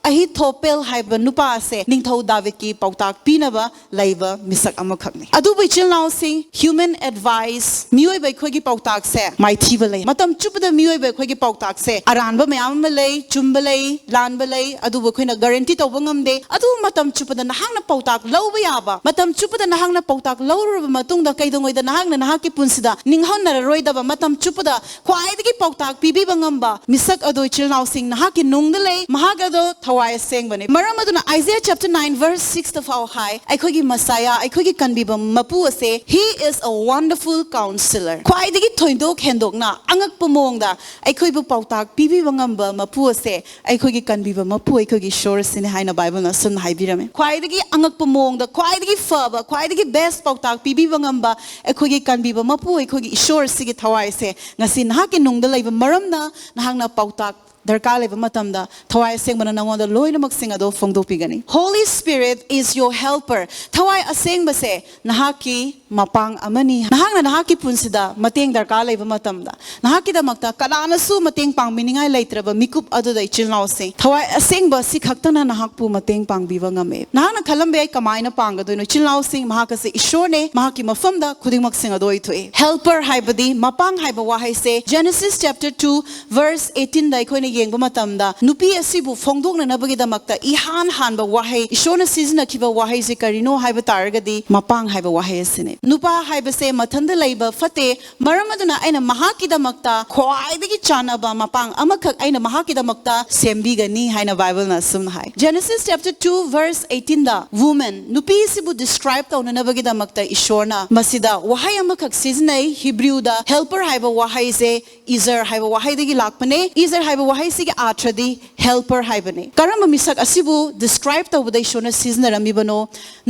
ꯑꯍꯤꯊꯣꯄꯦꯜ ꯍꯥꯏꯕ ꯅꯨꯄꯥ ꯑꯁꯦ ꯅꯤꯡꯊꯧ ꯗꯥꯕꯤꯗꯀꯤ ꯄꯥꯎꯇꯥꯛ ꯄꯤꯅꯕ ꯂꯩꯕ ꯃꯤꯁꯛ ꯑꯃꯈꯛꯅꯤ꯫ ꯑꯗꯨꯕꯨ ꯏꯆꯤꯜ ꯏꯅꯥꯎꯁꯤꯡ, human advice, ꯃꯤꯑꯣꯏꯕ ꯑꯩꯈꯣꯏꯒꯤ ꯄꯥꯎꯇꯥꯛꯁꯦ ꯃꯥꯏꯊꯤꯕ ꯂꯩ꯫ ꯃꯇꯝ ꯆꯨꯞꯄꯗ ꯃꯤꯑꯣꯏꯕ ꯑꯩꯈꯣꯏꯒꯤ ꯄꯥꯎꯇꯥꯛꯁꯦ ꯑꯔꯥꯟꯕ ꯃꯌꯥꯝ ꯑꯃ ꯂꯩ, ꯆꯨꯝꯕ ꯂꯩ, ꯂꯥꯟꯕ ꯂꯩ, ꯑꯗꯨꯕꯨ ꯑꯩꯈꯣꯏꯅ guarantee ꯇꯧꯕ ꯉꯝꯗꯦ꯫ ꯑꯗꯨꯕꯨ ꯃꯇꯝ ꯆꯨꯞꯄꯗ ꯅꯍꯥꯛꯅ ꯄꯥꯎꯇꯥꯛ ꯂꯧꯕ ꯌꯥꯕ, ꯃꯇꯝ ꯆꯨꯞꯄꯗ ꯅꯍꯥꯛꯅ ꯄꯥꯎꯇꯥꯛ ꯂꯧꯔꯨꯔꯕ ꯃꯇꯨꯡꯗ ꯀꯩꯗꯧꯉꯩꯗ ꯅꯍꯥꯛꯅ ꯅꯍꯥꯛꯀꯤ ꯄꯨꯟꯁꯤꯗ ꯅꯤꯡꯍꯟꯅꯔꯔꯣꯏꯗꯕ, ꯃꯇꯝ ꯆꯨꯞꯄꯗ ꯈ꯭ꯋꯥꯏꯗꯒꯤ ꯄꯥꯎꯇꯥꯛ ꯄꯤꯕꯤꯕ ꯉꯝꯕ ꯃꯤꯁꯛ ꯑꯗꯨ, ꯏꯆꯤꯜ ꯏꯅꯥꯎꯁꯤꯡ, ꯅꯍꯥꯛꯀꯤ ꯅꯨꯡꯗ ꯂꯩ꯫ ꯃꯍꯥꯛ ꯑꯗꯣ ꯊꯋꯥꯏ ꯑꯁꯦꯡꯕꯅꯤ꯫ ꯃꯔꯝ ꯑꯗꯨꯅ Isaiah chapter nine verse six ꯇ ꯐꯥꯎ ꯍꯥꯏ, ꯑꯩꯈꯣꯏꯒꯤ Messiah, ꯑꯩꯈꯣꯏꯒꯤ ꯀꯟꯕꯤꯕ ꯃꯄꯨ ꯑꯁꯦ, "He is a wonderful counselor." ꯈ꯭ꯋꯥꯏꯗꯒꯤ ꯊꯣꯏꯗꯣꯛ ꯍꯦꯟꯗꯣꯛꯅ ꯑꯉꯛꯄ ꯃꯑꯣꯡꯗ ꯑꯩꯈꯣꯏꯕꯨ ꯄꯥꯎꯇꯥꯛ ꯄꯤꯕꯤꯕ ꯉꯝꯕ ꯃꯄꯨ ꯑꯁꯦ ꯑꯩꯈꯣꯏꯒꯤ ꯀꯟꯕꯤꯕ ꯃꯄꯨ, ꯑꯩꯈꯣꯏꯒꯤ ꯏꯁꯣꯔ ꯑꯁꯤꯅꯤ ꯍꯥꯏꯅ ꯕꯥꯏꯕꯜꯅ ꯑꯁꯨꯝꯅ ꯍꯥꯏꯕꯤꯔꯝꯃꯤ꯫ ꯈ꯭ꯋꯥꯏꯗꯒꯤ ꯑꯉꯛꯄ ꯃꯑꯣꯡꯗ, ꯈ꯭ꯋꯥꯏꯗꯒꯤ ꯐꯕ, ꯈ꯭ꯋꯥꯏꯗꯒꯤ best ꯄꯥꯎꯇꯥꯛ ꯄꯤꯕꯤꯕ ꯉꯝꯕ ꯑꯩꯈꯣꯏꯒꯤ ꯀꯟꯕꯤꯕ ꯃꯄꯨ, ꯑꯩꯈꯣꯏꯒꯤ ꯏꯁꯣꯔ ꯑꯁꯤꯒꯤ ꯊꯋꯥꯏꯁꯦ ꯉꯁꯤ ꯅꯍꯥꯛꯀꯤ ꯅꯨꯡꯗ ꯂꯩꯕ ꯃꯔꯝꯅ ꯅꯍꯥꯛꯅ ꯄꯥꯎꯇꯥꯛ ꯗꯔꯀꯥꯔ ꯂꯩꯕ ꯃꯇꯝꯗ ꯊꯋꯥꯏ ꯑꯁꯦꯡꯕꯅ ꯅꯉꯣꯟꯗ ꯂꯣꯏꯅꯃꯛꯁꯤꯡ ꯑꯗꯣ ꯐꯣꯡꯗꯣꯛꯄꯤꯒꯅꯤ꯫ Holy Spirit is your helper. ꯊꯋꯥꯏ ꯑꯁꯦꯡꯕꯁꯦ ꯅꯍꯥꯛꯀꯤ ꯃꯄꯥꯡ ꯑꯃꯅꯤ꯫ ꯅꯍꯥꯛꯅ ꯅꯍꯥꯛꯀꯤ ꯄꯨꯟꯁꯤꯗ ꯃꯇꯦꯡ ꯗꯔꯀꯥꯔ ꯂꯩꯕ ꯃꯇꯝꯗ, ꯅꯍꯥꯛꯀꯤꯗꯃꯛꯇ ꯀꯅꯥꯅꯁꯨ ꯃꯇꯦꯡ ꯄꯥꯡꯕꯤꯅꯤꯡꯉꯥꯏ ꯂꯩꯇ꯭ꯔꯕ ꯃꯤꯀꯨꯞ ꯑꯗꯨꯗ, ꯏꯆꯤꯜ ꯏꯅꯥꯎꯁꯤꯡ, ꯊꯋꯥꯏ ꯑꯁꯦꯡꯕ ꯑꯁꯤ ꯈꯛꯇꯅ ꯅꯍꯥꯛꯄꯨ ꯃꯇꯦꯡ ꯄꯥꯡꯕꯤꯕ ꯉꯝꯃꯦ꯫ ꯅꯍꯥꯛꯅ ꯈꯜꯂꯝꯕ ꯌꯥꯏ, "ꯀꯃꯥꯏꯅ ꯄꯥꯡꯒꯗꯣꯏꯅꯣ? ꯏꯆꯤꯜ ꯏꯅꯥꯎꯁꯤꯡ, ꯃꯍꯥꯛ ꯑꯁꯤ ꯏꯁꯣꯔꯅꯦ, ꯃꯍꯥꯛꯀꯤ ꯃꯐꯝꯗ ꯈꯨꯗꯤꯡꯃꯛꯁꯤꯡ ꯑꯗꯨ ꯑꯣꯏꯊꯣꯛꯏ꯫" Helper ꯍꯥꯏꯕꯗꯤ ꯃꯄꯥꯡ ꯍꯥꯏꯕ ꯋꯥꯍꯩꯁꯦ Genesis chapter two verse eighteen ꯗ ꯑꯩꯈꯣꯏꯅ ꯌꯦꯡꯕ ꯃꯇꯝꯗ, ꯅꯨꯄꯤ ꯑꯁꯤꯕꯨ ꯐꯣꯡꯗꯣꯛꯅꯅꯕꯒꯤꯗꯃꯛꯇ ꯏꯍꯥꯟ ꯍꯥꯟꯕ ꯋꯥꯍꯩ, ꯏꯁꯣꯔꯅ ꯁꯤꯖꯤꯟꯅꯈꯤꯕ ꯋꯥꯍꯩꯁꯤ ꯀꯔꯤꯅꯣ ꯍꯥꯏꯕ ꯇꯥꯔꯒꯗꯤ, ꯃꯄꯥꯡ ꯍꯥꯏꯕ ꯋꯥꯍꯩ ꯑꯁꯤꯅꯤ꯫ ꯅꯨꯄꯥ ꯍꯥꯏꯕꯁꯦ ꯃꯊꯟꯇ ꯂꯩꯕ ꯐꯠꯇꯦ, ꯃꯔꯝ ꯑꯗꯨꯅ ꯑꯩꯅ ꯃꯍꯥꯛꯀꯤꯗꯃꯛꯇ ꯈ꯭ꯋꯥꯏꯗꯒꯤ ꯆꯥꯟꯅꯕ ꯃꯄꯥꯡ ꯑꯃꯈꯛ ꯑꯩꯅ ꯃꯍꯥꯛꯀꯤꯗꯃꯛꯇ ꯁꯦꯝꯕꯤꯒꯅꯤ ꯍꯥꯏꯅ ꯕꯥꯏꯕꯜꯅ ꯑꯁꯨꯝꯅ ꯍꯥꯏ꯫ Genesis chapter two verse eighteen ꯗ woman, ꯅꯨꯄꯤꯁꯤꯕꯨ describe ꯇꯧꯅꯅꯕꯒꯤꯗꯃꯛꯇ ꯏꯁꯣꯔꯅ ꯃꯁꯤꯗ ꯋꯥꯍꯩ ꯑꯃꯈꯛ ꯁꯤꯖꯤꯟꯅꯩ꯫ ꯍꯤꯕ꯭ꯔꯨꯗ helper ꯍꯥꯏꯕ ꯋꯥꯍꯩꯁꯦ ꯏꯖꯔ ꯍꯥꯏꯕ ꯋꯥꯍꯩꯗꯒꯤ ꯂꯥꯛꯄꯅꯦ꯫ ꯏꯖꯔ ꯍꯥꯏꯕ ꯋꯥꯍꯩꯁꯤꯒꯤ ꯑꯥꯔꯊꯗꯤ helper ꯍꯥꯏꯕꯅꯤ꯫ ꯀꯔꯝꯕ ꯃꯤꯁꯛ ꯑꯁꯤꯕꯨ describe ꯇꯧꯕꯗ ꯏꯁꯣꯔꯅ ꯁꯤꯖꯤꯟꯅꯔꯝꯃꯤꯕꯅꯣ?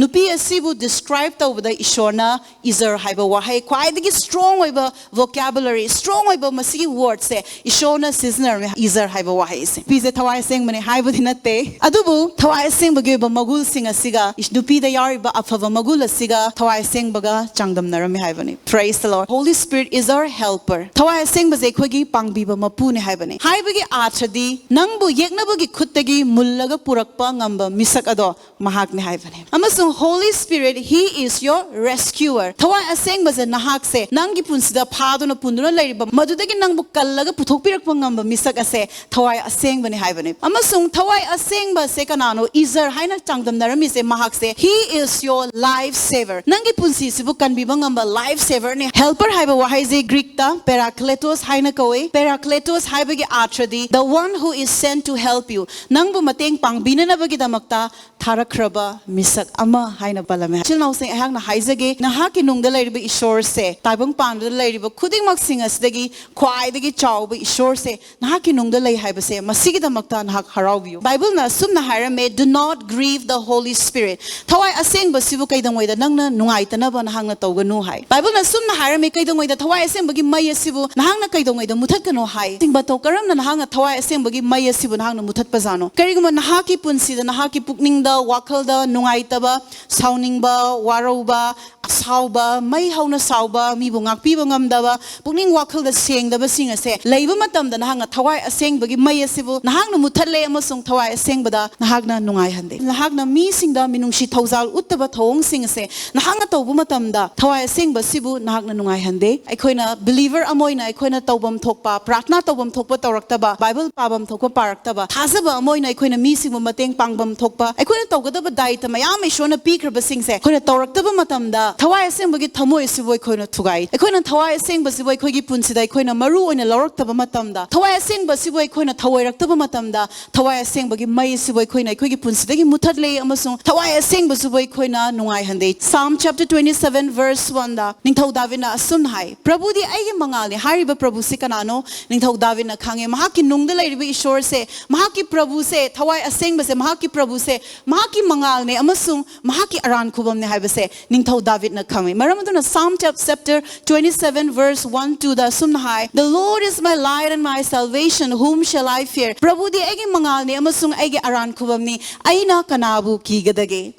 ꯅꯨꯄꯤ ꯑꯁꯤꯕꯨ describe ꯇꯧꯕꯗ ꯏꯁꯣꯔꯅ ꯏꯖꯔ ꯍꯥꯏꯕ ꯋꯥꯍꯩ, ꯈ꯭ꯋꯥꯏꯗꯒꯤ strong ꯑꯣꯏꯕ vocabulary, strong ꯑꯣꯏꯕ ꯃꯁꯤꯒꯤ wordꯁꯦ ꯏꯁꯣꯔꯅ ꯁꯤꯖꯤꯟꯅꯔꯝꯃꯤ, ꯏꯖꯔ ꯍꯥꯏꯕ ꯋꯥꯍꯩꯁꯦ꯫ ꯅꯨꯄꯤꯁꯦ ꯊꯋꯥꯏ ꯑꯁꯦꯡꯕꯅꯤ ꯍꯥꯏꯕꯗꯤ ꯅꯠꯇꯦ, ꯑꯗꯨꯕꯨ ꯊꯋꯥꯏ ꯑꯁꯦꯡꯕꯒꯤ ꯑꯣꯏꯕ ꯃꯒꯨꯜꯁꯤꯡ ꯑꯁꯤꯒ ꯏꯁ-, ꯅꯨꯄꯤꯗ ꯌꯥꯎꯔꯤꯕ ꯑꯐꯕ ꯃꯒꯨꯜ ꯑꯁꯤꯒ ꯊꯋꯥꯏ ꯑꯁꯦꯡꯕꯒ ꯆꯥꯡꯗꯝꯅꯔꯝꯃꯤ ꯍꯥꯏꯕꯅꯤ꯫ Praise the Lord. Holy Spirit is our helper. ꯊꯋꯥꯏ ꯑꯁꯦꯡꯕꯁꯦ ꯑꯩꯈꯣꯏꯒꯤ ꯄꯥꯡꯕꯤꯕ ꯃꯄꯨꯅꯤ ꯍꯥꯏꯕꯅꯤ꯫ ꯍꯥꯏꯕꯒꯤ ꯑꯥꯔꯊꯗꯤ ꯅꯪꯕꯨ ꯌꯦꯛꯅꯕꯒꯤ ꯈꯨꯠꯇꯒꯤ ꯃꯨꯜꯂꯒ ꯄꯨꯔꯛꯄ ꯉꯝꯕ ꯃꯤꯁꯛ ꯑꯗꯣ ꯃꯍꯥꯛꯅꯤ ꯍꯥꯏꯕꯅꯤ꯫ ꯑꯃꯁꯨꯡ Holy Spirit, He is your rescuer. ꯊꯋꯥꯏ ꯑꯁꯦꯡꯕꯁꯦ ꯅꯍꯥꯛꯁꯦ ꯅꯪꯒꯤ ꯄꯨꯟꯁꯤꯗ ꯐꯥꯗꯨꯅ ꯄꯨꯟꯗꯨꯅ ꯂꯩꯔꯤꯕ, ꯃꯗꯨꯗꯒꯤ ꯅꯪꯕꯨ ꯀꯜꯂꯒ ꯄꯨꯊꯣꯛꯄꯤꯔꯛꯄ ꯉꯝꯕ ꯃꯤꯁꯛ ꯑꯁꯦ ꯊꯋꯥꯏ ꯑꯁꯦꯡꯕꯅꯤ ꯍꯥꯏꯕꯅꯤ꯫ ꯑꯃꯁꯨꯡ ꯊꯋꯥꯏ ꯑꯁꯦꯡꯕꯁꯦ ꯀꯅꯥꯅꯣ? ꯏꯖꯔ ꯍꯥꯏꯅ ꯆꯥꯡꯗꯝꯅꯔꯝꯃꯤꯁꯦ ꯃꯍꯥꯛꯁꯦ, He is your life saver. ꯅꯪꯒꯤ ꯄꯨꯟꯁꯤꯁꯤꯕꯨ ꯀꯟꯕꯤꯕ ꯉꯝꯕ life saverꯅꯤ꯫ Helper ꯍꯥꯏꯕ ꯋꯥꯍꯩꯁꯦ ꯒ꯭ꯔꯤꯛꯇ Parakletos ꯍꯥꯏꯅ ꯀꯧꯏ꯫ Parakletos ꯍꯥꯏꯕꯒꯤ ꯑꯥꯔꯊꯗꯤ the one who is sent to help you. ꯅꯪꯕꯨ ꯃꯇꯦꯡ ꯄꯥꯡꯕꯤꯅꯅꯕꯒꯤꯗꯃꯛꯇ ꯊꯥꯔꯛꯈ꯭ꯔꯕ ꯃꯤꯁꯛ ꯑꯃ ꯍꯥꯏꯅ ꯄꯜꯂꯝꯃꯦ꯫ ꯏꯆꯤꯜ ꯏꯅꯥꯎꯁꯤꯡ, ꯑꯩꯍꯥꯛꯅ ꯍꯥꯏꯖꯒꯦ, ꯅꯍꯥꯛꯀꯤ ꯅꯨꯡꯗ ꯂꯩꯔꯤꯕ ꯏꯁꯣꯔꯁꯦ, ꯇꯥꯏꯕꯪ ꯄꯥꯟꯕꯗ ꯂꯩꯔꯤꯕ ꯈꯨꯗꯤꯡꯃꯛꯁꯤꯡ ꯑꯁꯤꯗꯒꯤ ꯈ꯭ꯋꯥꯏꯗꯒꯤ ꯆꯥꯎꯕ ꯏꯁꯣꯔꯁꯦ ꯅꯍꯥꯛꯀꯤ ꯅꯨꯡꯗ ꯂꯩ ꯍꯥꯏꯕꯁꯦ, ꯃꯁꯤꯒꯤꯗꯃꯛꯇ ꯅꯍꯥꯛ ꯍꯔꯥꯎꯕꯤꯌꯨ꯫ ꯕꯥꯏꯕꯜꯅ ꯑꯁꯨꯝꯅ ꯍꯥꯏꯔꯝꯃꯦ, "Do not grieve the Holy Spirit." ꯊꯋꯥꯏ ꯑꯁꯦꯡꯕꯁꯤꯕꯨ ꯀꯩꯗꯧꯉꯩꯗ ꯅꯪꯅ ꯅꯨꯡꯉꯥꯏꯇꯅꯕ ꯅꯍꯥꯛꯅ ꯇꯧꯒꯅꯨ ꯍꯥꯏ꯫ ꯕꯥꯏꯕꯜꯅ ꯑꯁꯨꯝꯅ ꯍꯥꯏꯔꯝꯃꯤ, ꯀꯩꯗꯧꯉꯩꯗ ꯊꯋꯥꯏ ꯑꯁꯦꯡꯕꯒꯤ ꯃꯩ ꯑꯁꯤꯕꯨ ꯅꯍꯥꯛꯅ ꯀꯩꯗꯧꯉꯩꯗ ꯃꯨꯊꯠꯀꯅꯨ ꯍꯥꯏ꯫ ꯁꯤꯡꯕ ꯇꯧ, ꯀꯔꯝꯅ ꯅꯍꯥꯛꯅ ꯊꯋꯥꯏ ꯑꯁꯦꯡꯕꯒꯤ ꯃꯩ ꯑꯁꯤꯕꯨ ꯅꯍꯥꯛꯅ ꯃꯨꯊꯠꯄꯖꯥꯠꯅꯣ? ꯀꯔꯤꯒꯨꯝꯕ ꯅꯍꯥꯛꯀꯤ ꯄꯨꯟꯁꯤꯗ, ꯅꯍꯥꯛꯀꯤ ꯄꯨꯛꯅꯤꯡꯗ, ꯋꯥꯈꯜꯗ ꯅꯨꯡꯉꯥꯏꯇꯕ, ꯁꯥꯎꯅꯤꯡꯕ, ꯋꯥꯔꯧꯕ, ꯑꯁꯥꯎꯕ, ꯃꯩ ꯍꯧꯅ ꯁꯥꯎꯕ, ꯃꯤꯕꯨ ꯉꯥꯛꯄꯤꯕ ꯉꯝꯗꯕ, ꯄꯨꯛꯅꯤꯡ ꯋꯥꯈꯜꯗ ꯁꯦꯡꯗꯕꯁꯤꯡ ꯑꯁꯦ ꯂꯩꯕ ꯃꯇꯝꯗ, ꯅꯍꯥꯛꯅ ꯊꯋꯥꯏ ꯑꯁꯦꯡꯕꯒꯤ ꯃꯩ ꯑꯁꯤꯕꯨ ꯅꯍꯥꯛꯅ ꯃꯨꯊꯠꯂꯦ ꯑꯃꯁꯨꯡ ꯊꯋꯥꯏ ꯑꯁꯦꯡꯕꯗ ꯅꯍꯥꯛꯅ ꯅꯨꯡꯉꯥꯏꯍꯟꯗꯦ꯫ ꯅꯍꯥꯛꯅ ꯃꯤꯁꯤꯡꯗ ꯃꯤꯅꯨꯡꯁꯤ ꯊꯧꯖꯥꯜ ꯎꯠꯇꯕ ꯊꯧꯑꯣꯡꯁꯤꯡ ꯑꯁꯦ ꯅꯍꯥꯛꯅ ꯇꯧꯕ ꯃꯇꯝꯗ, ꯊꯋꯥꯏ ꯑꯁꯦꯡꯕ ꯑꯁꯤꯕꯨ ꯅꯍꯥꯛꯅ ꯅꯨꯡꯉꯥꯏꯍꯟꯗꯦ꯫ ꯑꯩꯈꯣꯏꯅ believer ꯑꯃ ꯑꯣꯏꯅ ꯑꯩꯈꯣꯏꯅ ꯇꯧꯐꯝ ꯊꯣꯛꯄ, ꯄ꯭ꯔꯥꯔꯊꯅꯥ ꯇꯧꯐꯝ ꯊꯣꯛꯄ ꯇꯧꯔꯛꯇꯕ, ꯕꯥꯏꯕꯜ ꯄꯥꯐꯝ ꯊꯣꯛꯄ ꯄꯥꯔꯛꯇꯕ, ꯊꯥꯖꯕ ꯑꯃ ꯑꯣꯏꯅ ꯑꯩꯈꯣꯏꯅ ꯃꯤꯁꯤꯡꯕꯨ ꯃꯇꯦꯡ ꯄꯥꯡꯐꯝ ꯊꯣꯛꯄ, ꯑꯩꯈꯣꯏꯅ ꯇꯧꯒꯗꯕ ꯗꯥꯏꯇ ꯃꯌꯥꯝ ꯏꯁꯣꯔꯅ ꯄꯤꯈ꯭ꯔꯕꯁꯤꯡꯁꯦ ꯑꯩꯈꯣꯏꯅ ꯇꯧꯔꯛꯇꯕ ꯃꯇꯝꯗ, ꯊꯋꯥꯏ ꯑꯁꯦꯡꯕꯒꯤ ꯊꯃꯣꯏ ꯑꯁꯤꯕꯨ ꯑꯩꯈꯣꯏꯅ ꯊꯨꯒꯥꯏ꯫ ꯑꯩꯈꯣꯏꯅ ꯊꯋꯥꯏ ꯑꯁꯦꯡꯕꯁꯤꯕꯨ ꯑꯩꯈꯣꯏꯒꯤ ꯄꯨꯟꯁꯤꯗ ꯑꯩꯈꯣꯏꯅ ꯃꯔꯨ ꯑꯣꯏꯅ ꯂꯧꯔꯛꯇꯕ ꯃꯇꯝꯗ, ꯊꯋꯥꯏ ꯑꯁꯦꯡꯕꯁꯤꯕꯨ ꯑꯩꯈꯣꯏꯅ ꯊꯧꯑꯣꯏꯔꯛꯇꯕ ꯃꯇꯝꯗ, ꯊꯋꯥꯏ ꯑꯁꯦꯡꯕꯒꯤ ꯃꯩ ꯑꯁꯤꯕꯨ ꯑꯩꯈꯣꯏꯅ ꯑꯩꯈꯣꯏꯒꯤ ꯄꯨꯟꯁꯤꯗꯒꯤ ꯃꯨꯊꯠꯂꯦ ꯑꯃꯁꯨꯡ ꯊꯋꯥꯏ ꯑꯁꯦꯡꯕꯁꯤꯕꯨ ꯑꯩꯈꯣꯏꯅ ꯅꯨꯡꯉꯥꯏꯍꯟꯗꯦ꯫ Psalm chapter twenty-seven verse one ꯗ ꯅꯤꯡꯊꯧ ꯗꯥꯕꯤꯗꯅ ꯑꯁꯨꯝꯅ ꯍꯥꯏ, "ꯄ꯭ꯔꯚꯨꯗꯤ ꯑꯩꯒꯤ ꯃꯉꯥꯜꯅꯤ"꯫ ꯍꯥꯏꯔꯤꯕ ꯄ꯭ꯔꯚꯨꯁꯤ ꯀꯅꯥꯅꯣ? ꯅꯤꯡꯊꯧ ꯗꯥꯕꯤꯗꯅ ꯈꯪꯉꯦ꯫ ꯃꯍꯥꯛꯀꯤ ꯅꯨꯡꯗ ꯂꯩꯔꯤꯕ ꯏꯁꯣꯔꯁꯦ, ꯃꯍꯥꯛꯀꯤ ꯄ꯭ꯔꯚꯨꯁꯦ, ꯊꯋꯥꯏ ꯑꯁꯦꯡꯕꯁꯦ, ꯃꯍꯥꯛꯀꯤ ꯄ꯭ꯔꯚꯨꯁꯦ ꯃꯍꯥꯛꯀꯤ ꯃꯉꯥꯜꯅꯦ ꯑꯃꯁꯨꯡ ꯃꯍꯥꯛꯀꯤ ꯑꯔꯥꯟ ꯈꯨꯕꯝꯅꯦ ꯍꯥꯏꯕꯁꯦ ꯅꯤꯡꯊꯧ ꯗꯥꯕꯤꯗꯅ ꯈꯪꯉꯤ꯫ ꯃꯔꯝ ꯑꯗꯨꯅ Psalm chapter twenty-seven verse one two ꯗ ꯑꯁꯨꯝꯅ ꯍꯥꯏ, "The Lord is my light and my salvation, whom shall I fear?" ꯄ꯭ꯔꯚꯨꯗꯤ ꯑꯩꯒꯤ ꯃꯉꯥꯜꯅꯤ ꯑꯃꯁꯨꯡ ꯑꯩꯒꯤ ꯑꯔꯥꯟ ꯈꯨꯕꯝꯅꯤ, ꯑꯩꯅ ꯀꯅꯥꯕꯨ ꯀꯤꯒꯗꯒꯦ?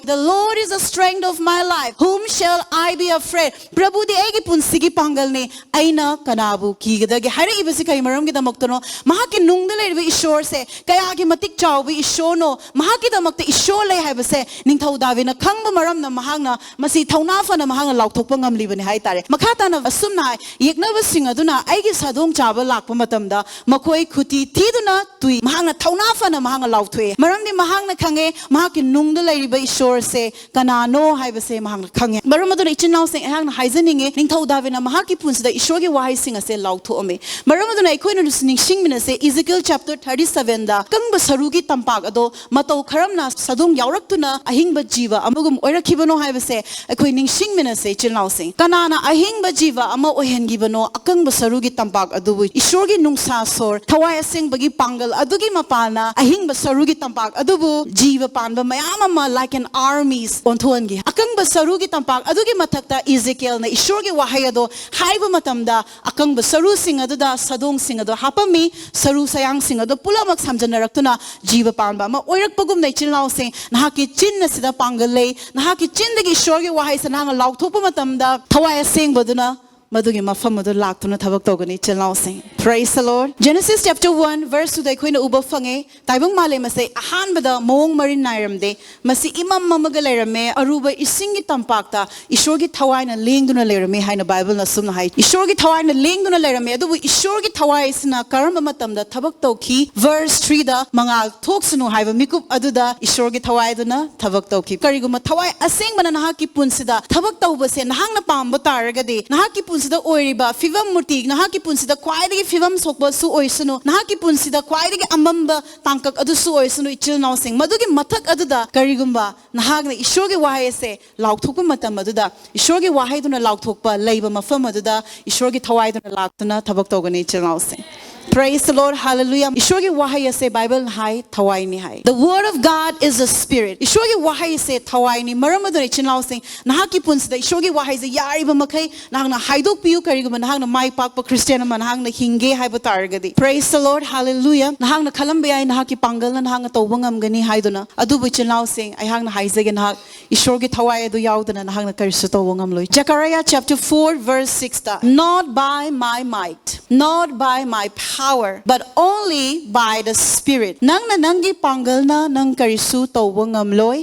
"The Lord is the strength of my life, whom shall I be afraid?" ꯄ꯭ꯔꯚꯨꯗꯤ ꯑꯩꯒꯤ ꯄꯨꯟꯁꯤꯒꯤ ꯄꯥꯡꯒꯜꯅꯤ, ꯑꯩꯅ ꯀꯅꯥꯕꯨ ꯀꯤꯒꯗꯒꯦ? ꯍꯥꯏꯔꯛꯏꯕꯁꯤ ꯀꯔꯤ ꯃꯔꯝꯒꯤꯗꯃꯛꯇꯅꯣ? ꯃꯍꯥꯛꯀꯤ ꯅꯨꯡꯗ ꯂꯩꯔꯤꯕ ꯏꯁꯣꯔꯁꯦ ꯀꯌꯥꯒꯤ ꯃꯇꯤꯛ ꯆꯥꯎꯕ ꯏꯁꯣꯔꯅꯣ, ꯃꯍꯥꯛꯀꯤꯗꯃꯛꯇ ꯏꯁꯣꯔ ꯂꯩ ꯍꯥꯏꯕꯁꯦ ꯅꯤꯡꯊꯧ ꯗꯥꯕꯤꯗꯅ ꯈꯪꯕ ꯃꯔꯝꯅ ꯃꯍꯥꯛꯅ ꯃꯁꯤ ꯊꯧꯅꯥ ꯐꯅ ꯃꯍꯥꯛꯅ ꯂꯥꯎꯊꯣꯛꯄ ꯉꯝꯂꯤꯕꯅꯤ ꯍꯥꯏꯇꯥꯔꯦ꯫ ꯃꯈꯥ ꯇꯥꯅ ꯑꯁꯨꯝꯅ ꯍꯥꯏ, "ꯌꯦꯛꯅꯕꯁꯤꯡ ꯑꯗꯨꯅ ꯑꯩꯒꯤ ꯁꯥꯗꯣꯡ ꯆꯥꯕ ꯂꯥꯛꯄ ꯃꯇꯝꯗ ꯃꯈꯣꯏ ꯈꯨꯇꯤ ꯊꯤꯗꯨꯅ ꯇꯨꯏ"꯫ ꯃꯍꯥꯛꯅ ꯊꯧꯅꯥ ꯐꯅ ꯃꯍꯥꯛꯅ ꯂꯥꯎꯊꯣꯛꯑꯦ, ꯃꯔꯝꯗꯤ ꯃꯍꯥꯛꯅ ꯈꯪꯉꯦ ꯃꯍꯥꯛꯀꯤ ꯅꯨꯡꯗ ꯂꯩꯔꯤꯕ ꯏꯁꯣꯔꯁꯦ ꯀꯅꯥꯅꯣ ꯍꯥꯏꯕꯁꯦ ꯃꯍꯥꯛꯅ ꯈꯪꯉꯦ꯫ ꯃꯔꯝ ꯑꯗꯨꯅ ꯏꯆꯤꯟ ꯏꯅꯥꯎꯁꯤꯡ, ꯑꯩꯍꯥꯛꯅ ꯍꯥꯏꯖꯅꯤꯡꯉꯤ, ꯅꯤꯡꯊꯧ ꯗꯥꯕꯤꯗꯅ ꯃꯍꯥꯛꯀꯤ ꯄꯨꯟꯁꯤꯗ ꯏꯁꯣꯔꯒꯤ ꯋꯥꯍꯩꯁꯤꯡ ꯑꯁꯦ ꯂꯥꯎꯊꯣꯛꯑꯝꯃꯤ꯫ ꯃꯔꯝ ꯑꯗꯨꯅ ꯑꯩꯈꯣꯏꯅ ꯅꯤꯡꯁꯤꯡꯃꯤꯟꯅꯁꯦ, Ezekiel chapter thirty seven ꯗ ꯑꯀꯪꯕ ꯁꯔꯨꯒꯤ ꯇꯝꯄꯥꯛ ꯑꯗꯣ ꯃꯇꯧ ꯀꯔꯝꯅ ꯁꯥꯗꯣꯡ ꯌꯥꯎꯔꯛꯇꯨꯅ ꯑꯍꯤꯡꯕ ꯖꯤꯕ ꯑꯃꯒꯨꯝ ꯑꯣꯏꯔꯛꯈꯤꯕꯅꯣ ꯍꯥꯏꯕꯁꯦ ꯑꯩꯈꯣꯏ ꯅꯤꯡꯁꯤꯡꯃꯤꯟꯅꯁꯦ, ꯏꯆꯤꯟ ꯏꯅꯥꯎꯁꯤꯡ꯫ ꯀꯅꯥꯅ ꯑꯍꯤꯡꯕ ꯖꯤꯕ ꯑꯃ ꯑꯣꯏꯍꯟꯈꯤꯕꯅꯣ? ꯑꯀꯪꯕ ꯁꯔꯨꯒꯤ ꯇꯝꯄꯥꯛ ꯑꯗꯨꯕꯨ ꯏꯁꯣꯔꯒꯤ ꯅꯨꯡꯁꯥ ꯁꯣꯔ, ꯊꯋꯥꯏ ꯑꯁꯦꯡꯕꯒꯤ ꯄꯥꯡꯒꯜ ꯑꯗꯨꯒꯤ ꯃꯄꯥꯜꯅ ꯑꯍꯤꯡꯕ ꯁꯔꯨꯒꯤ ꯇꯝꯄꯥꯛ ꯑꯗꯨꯕꯨ ꯖꯤꯕ ꯄꯥꯟꯕ ꯃꯌꯥꯝ ꯑꯃ, like an armies, ꯑꯣꯟꯊꯣꯛꯍꯟꯈꯤ꯫ ꯑꯀꯪꯕ ꯁꯔꯨꯒꯤ ꯇꯝꯄꯥꯛ ꯑꯗꯨꯒꯤ ꯃꯊꯛꯇ ꯏꯖꯦꯀꯦꯜꯅ ꯏꯁꯣꯔꯒꯤ ꯋꯥꯍꯩ ꯑꯗꯣ ꯍꯥꯏꯕ ꯃꯇꯝꯗ, ꯑꯀꯪꯕ ꯁꯔꯨꯁꯤꯡ ꯑꯗꯨꯗ ꯁꯥꯗꯣꯡꯁꯤꯡ ꯑꯗꯣ ꯍꯥꯞꯄꯝꯃꯤ꯫ ꯁꯔꯨ ꯁꯌꯥꯡꯁꯤꯡ ꯑꯗꯣ ꯄꯨꯝꯅꯃꯛ ꯁꯝꯖꯟꯅꯔꯛꯇꯨꯅ ꯖꯤꯕ ꯄꯥꯟꯕ ꯑꯃ ꯑꯣꯏꯔꯛꯄꯒꯨꯝꯅ, ꯏꯆꯤꯜ ꯏꯅꯥꯎꯁꯤꯡ, ꯅꯍꯥꯛꯀꯤ ꯆꯤꯟ ꯑꯁꯤꯗ ꯄꯥꯡꯒꯜ ꯂꯩ꯫ ꯅꯍꯥꯛꯀꯤ ꯆꯤꯟꯗꯒꯤ ꯏꯁꯣꯔꯒꯤ ꯋꯥꯍꯩꯁꯦ ꯅꯍꯥꯛꯅ ꯂꯥꯎꯊꯣꯛꯄ ꯃꯇꯝꯗ, ꯊꯋꯥꯏ ꯑꯁꯦꯡꯕꯗꯨꯅ ꯃꯗꯨꯒꯤ ꯃꯐꯝ ꯑꯗꯨ ꯂꯥꯛꯇꯨꯅ ꯊꯕꯛ ꯇꯧꯒꯅꯤ, ꯏꯆꯤꯜ ꯏꯅꯥꯎꯁꯤꯡ꯫ Praise the Lord. Genesis chapter one verse two ꯗ ꯑꯩꯈꯣꯏꯅ ꯎꯕ ꯐꯪꯉꯦ, ꯇꯥꯏꯕꯪ ꯃꯥꯂꯦꯝ ꯑꯁꯦ ꯑꯍꯥꯟꯕꯗ ꯃꯑꯣꯡ ꯃꯔꯤꯟ ꯅꯥꯏꯔꯝꯗꯦ, ꯃꯁꯤ ꯏꯃꯝ ꯃꯝꯃꯒ ꯂꯩꯔꯝꯃꯦ, ꯑꯔꯨꯕ ꯏꯁꯤꯡꯒꯤ ꯇꯝꯄꯥꯛꯇ ꯏꯁꯣꯔꯒꯤ ꯊꯋꯥꯏꯅ ꯂꯦꯡꯗꯨꯅ ꯂꯩꯔꯝꯃꯦ ꯍꯥꯏꯅ ꯕꯥꯏꯕꯜꯅ ꯑꯁꯨꯝꯅ ꯍꯥꯏ꯫ ꯏꯁꯣꯔꯒꯤ ꯊꯋꯥꯏꯅ ꯂꯦꯡꯗꯨꯅ ꯂꯩꯔꯝꯃꯦ, ꯑꯗꯨꯕꯨ ꯏꯁꯣꯔꯒꯤ ꯊꯋꯥꯏ ꯑꯁꯤꯅ ꯀꯔꯝꯕ ꯃꯇꯝꯗ ꯊꯕꯛ ꯇꯧꯈꯤ? Verse three ꯗ, "ꯃꯉꯥꯜ ꯊꯣꯛꯁꯅꯨ" ꯍꯥꯏꯕ ꯃꯤꯀꯨꯞ ꯑꯗꯨꯗ ꯏꯁꯣꯔꯒꯤ ꯊꯋꯥꯏ ꯑꯗꯨꯅ ꯊꯕꯛ ꯇꯧꯈꯤ꯫ ꯀꯔꯤꯒꯨꯝꯕ ꯊꯋꯥꯏ ꯑꯁꯦꯡꯕꯅ ꯅꯍꯥꯛꯀꯤ ꯄꯨꯟꯁꯤꯗ ꯊꯕꯛ ꯇꯧꯕꯁꯦ ꯅꯍꯥꯛꯅ ꯄꯥꯝꯕ ꯇꯥꯔꯒꯗꯤ, ꯅꯍꯥꯛꯀꯤ ꯄꯨꯟꯁꯤꯗ ꯑꯣꯏꯔꯤꯕ ꯐꯤꯕꯝ ꯃꯨꯔꯇꯤ, ꯅꯍꯥꯛꯀꯤ ꯄꯨꯟꯁꯤꯗ ꯈ꯭ꯋꯥꯏꯗꯒꯤ ꯐꯤꯕꯝ ꯁꯣꯛꯄꯁꯨ ꯑꯣꯏꯁꯅꯨ, ꯅꯍꯥꯛꯀꯤ ꯄꯨꯟꯁꯤꯗ ꯈ꯭ꯋꯥꯏꯗꯒꯤ ꯑꯃꯝꯕ ꯇꯥꯡꯀꯛ ꯑꯗꯨꯁꯨ ꯑꯣꯏꯁꯅꯨ, ꯏꯆꯤꯜ ꯏꯅꯥꯎꯁꯤꯡ, ꯃꯗꯨꯒꯤ ꯃꯊꯛ ꯑꯗꯨꯗ ꯀꯔꯤꯒꯨꯝꯕ ꯅꯍꯥꯛꯅ ꯏꯁꯣꯔꯒꯤ ꯋꯥꯍꯩ ꯑꯁꯦ ꯂꯥꯎꯊꯣꯛꯄ ꯃꯇꯝ ꯑꯗꯨꯗ, ꯏꯁꯣꯔꯒꯤ ꯋꯥꯍꯩꯗꯨꯅ ꯂꯥꯎꯊꯣꯛꯄ ꯂꯩꯕ ꯃꯐꯝ ꯑꯗꯨꯗ ꯏꯁꯣꯔꯒꯤ ꯊꯋꯥꯏꯗꯨꯅ ꯂꯥꯛꯇꯨꯅ ꯊꯕꯛ ꯇꯧꯒꯅꯤ, ꯏꯆꯤꯜ ꯏꯅꯥꯎꯁꯤꯡ꯫ Praise the Lord, hallelujah. ꯏꯁꯣꯔꯒꯤ ꯋꯥꯍꯩ ꯑꯁꯦ ꯕꯥꯏꯕꯜꯅ ꯍꯥꯏ, ꯊꯋꯥꯏꯅꯤ ꯍꯥꯏ꯫ The word of God is a spirit. ꯏꯁꯣꯔꯒꯤ ꯋꯥꯍꯩꯁꯦ ꯊꯋꯥꯏꯅꯤ꯫ ꯃꯔꯝ ꯑꯗꯨꯅ, ꯏꯆꯤꯜ ꯏꯅꯥꯎꯁꯤꯡ, ꯅꯍꯥꯛꯀꯤ ꯄꯨꯟꯁꯤꯗ ꯏꯁꯣꯔꯒꯤ ꯋꯥꯍꯩꯁꯦ ꯌꯥꯔꯤꯕ ꯃꯈꯩ ꯅꯍꯥꯛꯅ ꯍꯥꯏꯗꯣꯛꯄꯤꯌꯨ꯫ ꯀꯔꯤꯒꯨꯝꯕ ꯅꯍꯥꯛꯅ ꯃꯥꯏ ꯄꯥꯛꯄ ꯈ꯭ꯔꯤꯁꯇꯤꯌꯥꯟ ꯑꯃ ꯅꯍꯥꯛꯅ ꯍꯤꯡꯒꯦ ꯍꯥꯏꯕ ꯇꯥꯔꯒꯗꯤ, praise the Lord, hallelujah, ꯅꯍꯥꯛꯅ ꯈꯜꯂꯝꯕ ꯌꯥꯏ, ꯅꯍꯥꯛꯀꯤ ꯄꯥꯡꯒꯜꯅ ꯅꯍꯥꯛꯅ ꯇꯧꯕ ꯉꯝꯒꯅꯤ ꯍꯥꯏꯗꯨꯅ꯫ ꯑꯗꯨꯕꯨ, ꯏꯆꯤꯜ ꯏꯅꯥꯎꯁꯤꯡ, ꯑꯩꯍꯥꯛꯅ ꯍꯥꯏꯖꯒꯦ, ꯅꯍꯥꯛ ꯏꯁꯣꯔꯒꯤ ꯊꯋꯥꯏ ꯑꯗꯨ ꯌꯥꯎꯗꯅ ꯅꯍꯥꯛꯅ ꯀꯔꯤꯁꯨ ꯇꯧꯕ ꯉꯝꯂꯣꯏ꯫ Zechariah chapter four verse six ꯇ, "Not by my might, not by my power, but only by the Spirit." ꯅꯪꯅ ꯅꯪꯒꯤ ꯄꯥꯡꯒꯜꯅ ꯅꯪ ꯀꯔꯤꯁꯨ ꯇꯧꯕ ꯉꯝꯂꯣꯏ꯫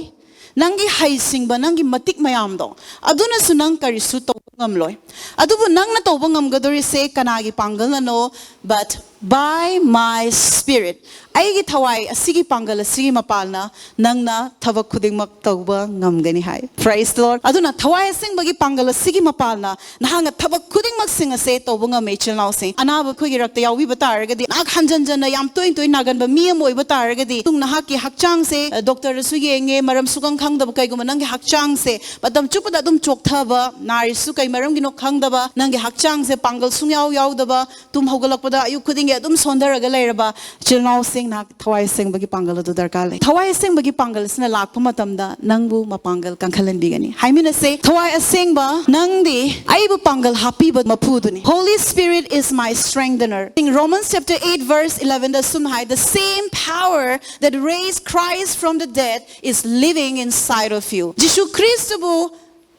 ꯅꯪꯒꯤ ꯍꯩꯁꯤꯡꯕ, ꯅꯪꯒꯤ ꯃꯇꯤꯛ ꯃꯌꯥꯝꯗꯣ, ꯑꯗꯨꯅꯁꯨ ꯅꯪ ꯀꯔꯤꯁꯨ ꯇꯧꯕ ꯉꯝꯂꯣꯏ꯫ ꯑꯗꯨꯕꯨ ꯅꯪꯅ ꯇꯧꯕ ꯉꯝꯒꯗꯧꯔꯤꯁꯦ ꯀꯅꯥꯒꯤ ꯄꯥꯡꯒꯜꯅꯅꯣ? But by my spirit. ꯑꯩꯒꯤ ꯊꯋꯥꯏ ꯑꯁꯤꯒꯤ ꯄꯥꯡꯒꯜ ꯑꯁꯤꯒꯤ ꯃꯄꯥꯜꯅ ꯅꯪꯅ ꯊꯕꯛ ꯈꯨꯗꯤꯡꯃꯛ ꯇꯧꯕ ꯉꯝꯒꯅꯤ ꯍꯥꯏ꯫ Praise the Lord. ꯑꯗꯨꯅ ꯊꯋꯥꯏ ꯑꯁꯦꯡꯕꯒꯤ ꯄꯥꯡꯒꯜ ꯑꯁꯤꯒꯤ ꯃꯄꯥꯜꯅ ꯅꯍꯥꯛꯅ ꯊꯕꯛ ꯈꯨꯗꯤꯡꯃꯛꯁꯤꯡ ꯑꯁꯦ ꯇꯧꯕ ꯉꯝꯃꯦ, ꯏꯆꯤꯜ ꯏꯅꯥꯎꯁꯤꯡ꯫ ꯑꯅꯥꯕ ꯑꯩꯈꯣꯏꯒꯤ ꯔꯛꯇ ꯌꯥꯎꯕꯤꯕ ꯇꯥꯔꯒꯗꯤ, ꯅꯍꯥꯛ ꯍꯟꯖꯟ ꯍꯟꯖꯟꯅ ꯌꯥꯝ ꯇꯣꯏꯅ ꯇꯣꯏꯅ ꯅꯥꯒꯟꯕ ꯃꯤ ꯑꯃ ꯑꯣꯏꯕ ꯇꯥꯔꯒꯗꯤ, ꯅꯍꯥꯛꯀꯤ ꯍꯛꯆꯥꯡꯁꯦ, ꯑ, ꯗꯣꯛꯇꯔꯗꯁꯨ ꯌꯦꯡꯉꯦ, ꯃꯔꯝ ꯁꯨꯈꯪ ꯈꯪꯗꯕ, ꯀꯩꯒꯨꯝꯕ ꯅꯪꯒꯤ ꯍꯛꯆꯥꯡꯁꯦ ꯃꯇꯝ ꯆꯨꯞꯄꯗ ꯑꯗꯨꯝ ꯆꯣꯛꯊꯕ, ꯅꯥꯔꯤꯁꯨ ꯀꯩ ꯃꯔꯝꯒꯤꯅꯣ ꯈꯪꯗꯕ, ꯅꯪꯒꯤ ꯍꯛꯆꯥꯡꯁꯦ ꯄꯥꯡꯒꯜ ꯁꯨꯡꯌꯥꯎ ꯌꯥꯎꯗꯕ, ꯇꯨꯝ ꯍꯧꯒꯠꯂꯛꯄꯗ ꯑꯌꯨꯛ ꯈꯨꯗꯤꯡꯒꯤ ꯑꯗꯨꯝ ꯁꯣꯟꯊꯔꯒ ꯂꯩꯔꯕ, ꯏꯆꯤꯜ ꯏꯅꯥꯎꯁꯤꯡ, ꯅꯍꯥꯛ ꯊꯋꯥꯏ ꯑꯁꯦꯡꯕꯒꯤ ꯄꯥꯡꯒꯜ ꯑꯗꯨ ꯗꯔꯀꯥꯔ ꯂꯩ꯫ ꯊꯋꯥꯏ ꯑꯁꯦꯡꯕꯒꯤ ꯄꯥꯡꯒꯜ ꯑꯁꯤꯅ ꯂꯥꯛꯄ ꯃꯇꯝꯗ ꯅꯪꯕꯨ ꯃꯄꯥꯡꯒꯜ ꯀꯟꯈꯠꯍꯟꯕꯤꯒꯅꯤ꯫ ꯍꯥꯏꯃꯤꯟꯅꯁꯦ, "ꯊꯋꯥꯏ ꯑꯁꯦꯡꯕ, ꯅꯪꯗꯤ ꯑꯩꯕꯨ ꯄꯥꯡꯒꯜ ꯍꯥꯞꯄꯤꯕ ꯃꯄꯨꯗꯨꯅꯤ." "Holy Spirit is my strengthener." In Romans chapter eight verse eleven ꯗ ꯁꯨꯝ ꯍꯥꯏ, "The same power that raised Christ from the dead is living inside of you." ꯖꯤꯁꯨ ꯈ꯭ꯔꯤꯁꯇꯕꯨ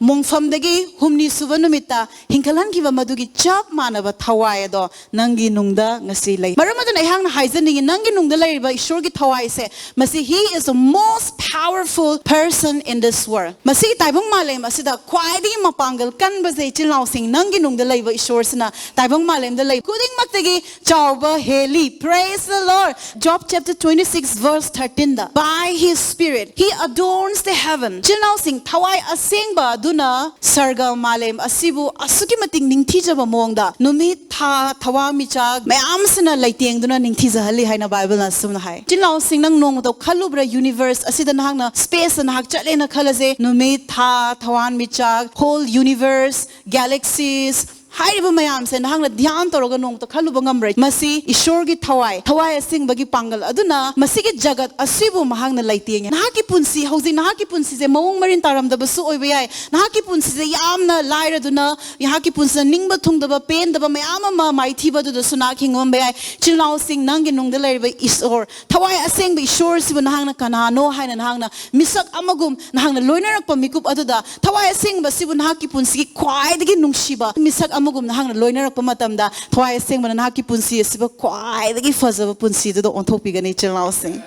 ꯃꯣꯡꯐꯝꯗꯒꯤ ꯍꯨꯝꯅꯤ ꯁꯨꯕ ꯅꯨꯃꯤꯠꯇ ꯍꯤꯡꯈꯠꯍꯟꯈꯤꯕ ꯃꯗꯨꯒꯤ ꯆꯞ ꯃꯥꯟꯅꯕ ꯊꯋꯥꯏ ꯑꯗꯣ ꯅꯪꯒꯤ ꯅꯨꯡꯗ ꯉꯁꯤ ꯂꯩ꯫ ꯃꯔꯝ ꯑꯗꯨꯅ ꯑꯩꯍꯥꯛꯅ ꯍꯥꯏꯖꯅꯤꯡꯉꯤ, ꯅꯪꯒꯤ ꯅꯨꯡꯗ ꯂꯩꯔꯤꯕ ꯏꯁꯣꯔꯒꯤ ꯊꯋꯥꯏꯁꯦ, ꯃꯁꯤ he is the most powerful person in this world꯫ ꯃꯁꯤꯒꯤ ꯇꯥꯏꯕꯪ ꯃꯥꯂꯦꯝ ꯑꯁꯤꯗ ꯈ꯭ꯋꯥꯏꯗꯒꯤ ꯃꯄꯥꯡꯒꯜ ꯀꯟꯕꯁꯦ, ꯏꯆꯤꯜ ꯏꯅꯥꯎꯁꯤꯡ, ꯅꯪꯒꯤ ꯅꯨꯡꯗ ꯂꯩꯕ ꯏꯁꯣꯔꯁꯤꯅ ꯇꯥꯏꯕꯪ ꯃꯥꯂꯦꯝꯗ ꯂꯩꯕ ꯈꯨꯗꯤꯡꯃꯛꯇꯒꯤ ꯆꯥꯎꯕ ꯍꯦꯜꯂꯤ꯫ Praise the Lord꯫ Job chapter twenty-six verse thirteen the, "By his spirit he adorns the heaven." ꯏꯆꯤꯜ ꯏꯅꯥꯎꯁꯤꯡ, ꯊꯋꯥꯏ ꯑꯁꯦꯡꯕ ꯑꯗꯨꯅ ꯁꯔꯒ ꯃꯥꯂꯦꯝ ꯑꯁꯤꯕꯨ ꯑꯁꯨꯛꯀꯤ ꯃꯇꯤꯛ ꯅꯤꯡꯊꯤꯖꯕ ꯃꯑꯣꯡꯗ ꯅꯨꯃꯤꯠ, ꯊꯥ, ꯊꯋꯥꯟꯃꯤꯆꯥꯛ ꯃꯌꯥꯝꯁꯤꯅ ꯂꯩꯇꯦꯡꯗꯨꯅ ꯅꯤꯡꯊꯤꯖꯍꯜꯂꯤ ꯍꯥꯏꯅ ꯕꯥꯏꯕꯜꯅ ꯑꯁꯨꯝꯅ ꯍꯥꯏ꯫ ꯏꯆꯤꯜ ꯏꯅꯥꯎꯁꯤꯡ, ꯅꯪ ꯅꯣꯡꯃꯇ ꯈꯜꯂꯨꯕ꯭ꯔꯥ, universe ꯑꯁꯤꯗ ꯅꯍꯥꯛꯅ space ꯇ ꯅꯍꯥꯛ ꯆꯠꯂꯦꯅ ꯈꯜꯂꯁꯦ, ꯅꯨꯃꯤꯠ, ꯊꯥ, ꯊꯋꯥꯟꯃꯤꯆꯥꯛ, whole universe, galaxies, ꯍꯥꯏꯔꯤꯕ ꯃꯌꯥꯝꯁꯦ ꯅꯍꯥꯛꯅ ꯙ꯭ꯌꯥꯟ ꯇꯧꯔꯒ ꯅꯣꯡꯃꯇ ꯈꯜꯂꯨꯕ ꯉꯝꯔꯣꯏ꯫ ꯃꯁꯤ ꯏꯁꯣꯔꯒꯤ ꯊꯋꯥꯏ, ꯊꯋꯥꯏ ꯑꯁꯦꯡꯕꯒꯤ ꯄꯥꯡꯒꯜ ꯑꯗꯨꯅ ꯃꯁꯤꯒꯤ ꯖꯒꯠ ꯑꯁꯤꯕꯨ ꯃꯍꯥꯛꯅ ꯂꯩꯇꯦꯡꯉꯦ꯫ ꯅꯍꯥꯛꯀꯤ ꯄꯨꯟꯁꯤ, ꯍꯧꯖꯤꯛ ꯅꯍꯥꯛꯀꯤ ꯄꯨꯟꯁꯤꯁꯦ ꯃꯑꯣꯡ ꯃꯔꯤꯟ ꯇꯥꯔꯝꯗꯕꯁꯨ ꯑꯣꯏꯕ ꯌꯥꯏ, ꯅꯍꯥꯛꯀꯤ ꯄꯨꯟꯁꯤꯁꯦ ꯌꯥꯝꯅ ꯂꯥꯏꯔꯗꯨꯅ, ꯅꯍꯥꯛꯀꯤ ꯄꯨꯟꯁꯤꯗ ꯅꯤꯡꯕ ꯊꯨꯡꯗꯕ, ꯄꯦꯟꯗꯕ ꯃꯌꯥꯝ ꯑꯃ ꯃꯥꯏꯊꯤꯕ ꯑꯗꯨꯗꯁꯨ ꯅꯍꯥꯛ ꯍꯤꯡꯉꯝꯕ ꯌꯥꯏ꯫ ꯏꯆꯤꯜ ꯏꯅꯥꯎꯁꯤꯡ, ꯅꯪꯒꯤ ꯅꯨꯡꯗ ꯂꯩꯔꯤꯕ ꯏꯁꯣꯔ, ꯊꯋꯥꯏ ꯑꯁꯦꯡꯕ ꯏꯁꯣꯔꯁꯤꯕꯨ ꯅꯍꯥꯛꯅ ꯀꯅꯥꯅꯣ ꯍꯥꯏꯅ ꯅꯍꯥꯛꯅ ꯃꯤꯁꯛ ꯑꯃꯒꯨꯝ ꯅꯍꯥꯛꯅ ꯂꯣꯏꯅꯔꯛꯄ ꯃꯤꯀꯨꯞ ꯑꯗꯨꯗ, ꯊꯋꯥꯏ ꯑꯁꯦꯡꯕꯁꯤꯕꯨ ꯅꯍꯥꯛꯀꯤ ꯄꯨꯟꯁꯤꯒꯤ ꯈ꯭ꯋꯥꯏꯗꯒꯤ ꯅꯨꯡꯁꯤꯕ ꯃꯤꯁꯛ ꯑꯃꯒꯨꯝ ꯅꯍꯥꯛꯅ ꯂꯣꯏꯅꯔꯛꯄ ꯃꯇꯝꯗ, ꯊꯋꯥꯏ ꯑꯁꯦꯡꯕꯅ ꯅꯍꯥꯛꯀꯤ ꯄꯨꯟꯁꯤ ꯑꯁꯤꯕꯨ ꯈ꯭ꯋꯥꯏꯗꯒꯤ ꯐꯖꯕ ꯄꯨꯟꯁꯤꯗꯨꯗ ꯑꯣꯟꯊꯣꯛꯄꯤꯒꯅꯤ, ꯏꯆꯤꯜ ꯏꯅꯥꯎꯁꯤꯡ꯫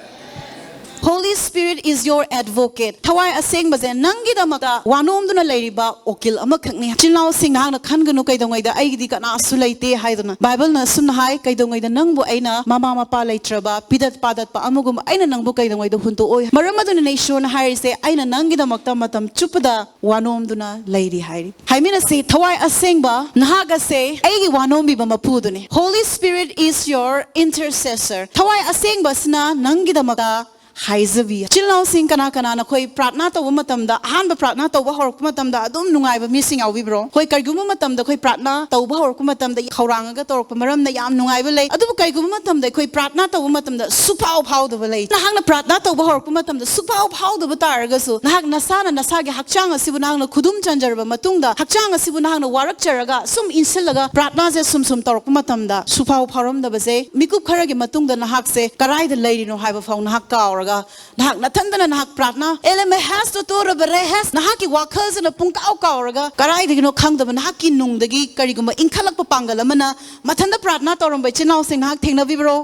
Holy Spirit is your advocate. ꯊꯋꯥꯏ ꯑꯁꯦꯡꯕꯁꯦ ꯅꯪꯒꯤꯗꯃꯛꯇ ꯋꯥꯅꯣꯝꯗꯨꯅ ꯂꯩꯔꯤꯕ ꯎꯀꯤꯜ ꯑꯃꯈꯛꯅꯤ꯫ ꯏꯆꯤꯜ ꯏꯅꯥꯎꯁꯤꯡ, ꯅꯍꯥꯛꯅ ꯈꯟꯒꯅꯨ, "ꯀꯩꯗꯧꯉꯩꯗ ꯑꯩꯒꯤꯗꯤ ꯀꯅꯥꯁꯨ ꯂꯩꯇꯦ" ꯍꯥꯏꯗꯨꯅ꯫ ꯕꯥꯏꯕꯜꯅ ꯑꯁꯨꯝꯅ ꯍꯥꯏ, "ꯀꯩꯗꯧꯉꯩꯗ ꯅꯪꯕꯨ ꯑꯩꯅ ꯃꯃꯥ ꯃꯄꯥ ꯂꯩꯇ꯭ꯔꯕ, ꯄꯤꯗꯠ ꯄꯥꯗꯠꯄ ꯑꯃꯒꯨꯝ ꯑꯩꯅ ꯅꯪꯕꯨ ꯀꯩꯗꯧꯉꯩꯗ ꯍꯨꯟꯗꯣꯛꯑꯣꯏ?" ꯃꯔꯝ ꯑꯗꯨꯅꯅꯦ ꯏꯁꯣꯔꯅ ꯍꯥꯏꯔꯤꯁꯦ, "ꯑꯩꯅ ꯅꯪꯒꯤꯗꯃꯛꯇ ꯃꯇꯝ ꯆꯨꯞꯄꯗ ꯋꯥꯅꯣꯝꯗꯨꯅ ꯂꯩꯔꯤ" ꯍꯥꯏꯔꯤ꯫ ꯍꯥꯏꯃꯤꯟꯅꯁꯤ, ꯊꯋꯥꯏ ꯑꯁꯦꯡꯕ, ꯅꯍꯥꯛ ꯑꯁꯦ ꯑꯩꯒꯤ ꯋꯥꯅꯣꯝꯕꯤꯕ ꯃꯄꯨꯗꯨꯅꯤ꯫ Holy Spirit is your intercessor. ꯊꯋꯥꯏ ꯑꯁꯦꯡꯕꯁꯤꯅ ꯅꯪꯒꯤꯗꯃꯛꯇ ꯍꯥꯏꯖꯕꯤ꯫ ꯏꯆꯤꯜ ꯏꯅꯥꯎꯁꯤꯡ, ꯀꯅꯥ ꯀꯅꯥꯅ ꯑꯩꯈꯣꯏ ꯄ꯭ꯔꯥꯊꯅꯥ ꯇꯧꯕ ꯃꯇꯝꯗ, ꯑꯍꯥꯟꯕ ꯄ꯭ꯔꯥꯊꯅꯥ ꯇꯧꯕ ꯍꯧꯔꯛꯄ ꯃꯇꯝꯗ ꯑꯗꯨꯝ ꯅꯨꯡꯉꯥꯏꯕ ꯃꯤꯁꯤꯡ ꯌꯥꯎꯕꯤꯕ꯭ꯔꯣ? ꯍꯣꯏ, ꯀꯔꯤꯒꯨꯝꯕ ꯃꯇꯝꯗ ꯑꯩꯈꯣꯏ ꯄ꯭ꯔꯥꯊꯅꯥ ꯇꯧꯕ ꯍꯧꯔꯛꯄ ꯃꯇꯝꯗ ꯈꯧꯔꯥꯡꯉꯒ ꯇꯧꯔꯛꯄ ꯃꯔꯝꯅ ꯌꯥꯝ ꯅꯨꯡꯉꯥꯏꯕ ꯂꯩ꯫ ꯑꯗꯨꯕꯨ ꯀꯔꯤꯒꯨꯝꯕ ꯃꯇꯝꯗ ꯑꯩꯈꯣꯏ ꯄ꯭ꯔꯥꯊꯅꯥ ꯇꯧꯕ ꯃꯇꯝꯗ ꯁꯨꯐꯥꯎ ꯐꯥꯎꯗꯕ ꯂꯩ꯫ ꯅꯍꯥꯛꯅ ꯄ꯭ꯔꯥꯊꯅꯥ ꯇꯧꯕ ꯍꯧꯔꯛꯄ ꯃꯇꯝꯗ ꯁꯨꯐꯥꯎ ꯐꯥꯎꯗꯕ ꯇꯥꯔꯒꯁꯨ, ꯅꯍꯥꯛ ꯅꯁꯥꯅ ꯅꯁꯥꯒꯤ ꯍꯛꯆꯥꯡ ꯑꯁꯤꯕꯨ ꯅꯍꯥꯛꯅ ꯈꯨꯗꯨꯝ ꯆꯟꯖꯔꯕ ꯃꯇꯨꯡꯗ, ꯍꯛꯆꯥꯡ ꯑꯁꯤꯕꯨ ꯅꯍꯥꯛꯅ ꯋꯥꯔꯛꯆꯔꯒ ꯁꯨꯝ ꯏꯟꯁꯤꯜꯂꯒ ꯄ꯭ꯔꯥꯊꯅꯥꯁꯦ ꯁꯨꯝ ꯁꯨꯝ ꯇꯧꯔꯛꯄ ꯃꯇꯝꯗ, ꯁꯨꯐꯥꯎ ꯐꯥꯎꯔꯝꯗꯕꯁꯦ, ꯃꯤꯀꯨꯞ ꯈꯔꯒꯤ ꯃꯇꯨꯡꯗ ꯅꯍꯥꯛꯁꯦ ꯀꯔꯥꯏꯗ ꯂꯩꯔꯤꯅꯣ ꯍꯥꯏꯕ ꯐꯥꯎ ꯅꯍꯥꯛ ꯀꯥꯎꯔꯒ ꯅꯍꯥꯛ ꯅꯊꯟꯗꯅ ꯅꯍꯥꯛ ꯄ꯭ꯔꯥꯊꯅꯥ, "ꯑꯦꯂꯦꯃꯦ ꯍꯦꯁ ꯇꯣ ꯇꯣꯔ ꯕꯔꯦ ꯍꯦꯁ", ꯅꯍꯥꯛꯀꯤ ꯋꯥꯈꯜꯁꯤꯅ ꯄꯨꯡꯀꯥꯎ ꯀꯥꯎꯔꯒ ꯀꯗꯥꯏꯗꯒꯤꯅꯣ ꯈꯪꯗꯕ ꯅꯍꯥꯛꯀꯤ ꯅꯨꯡꯗꯒꯤ ꯀꯔꯤꯒꯨꯝꯕ ꯏꯟꯈꯠꯂꯛꯄ ꯄꯥꯡꯒꯜ ꯑꯃꯅ ꯃꯊꯟꯇ ꯄ꯭ꯔꯥꯊꯅꯥ ꯇꯧꯔꯝꯕ ꯏꯆꯤꯟ ꯏꯅꯥꯎꯁꯤꯡ ꯅꯍꯥꯛ ꯊꯦꯡꯅꯕꯤꯕ꯭ꯔꯣ?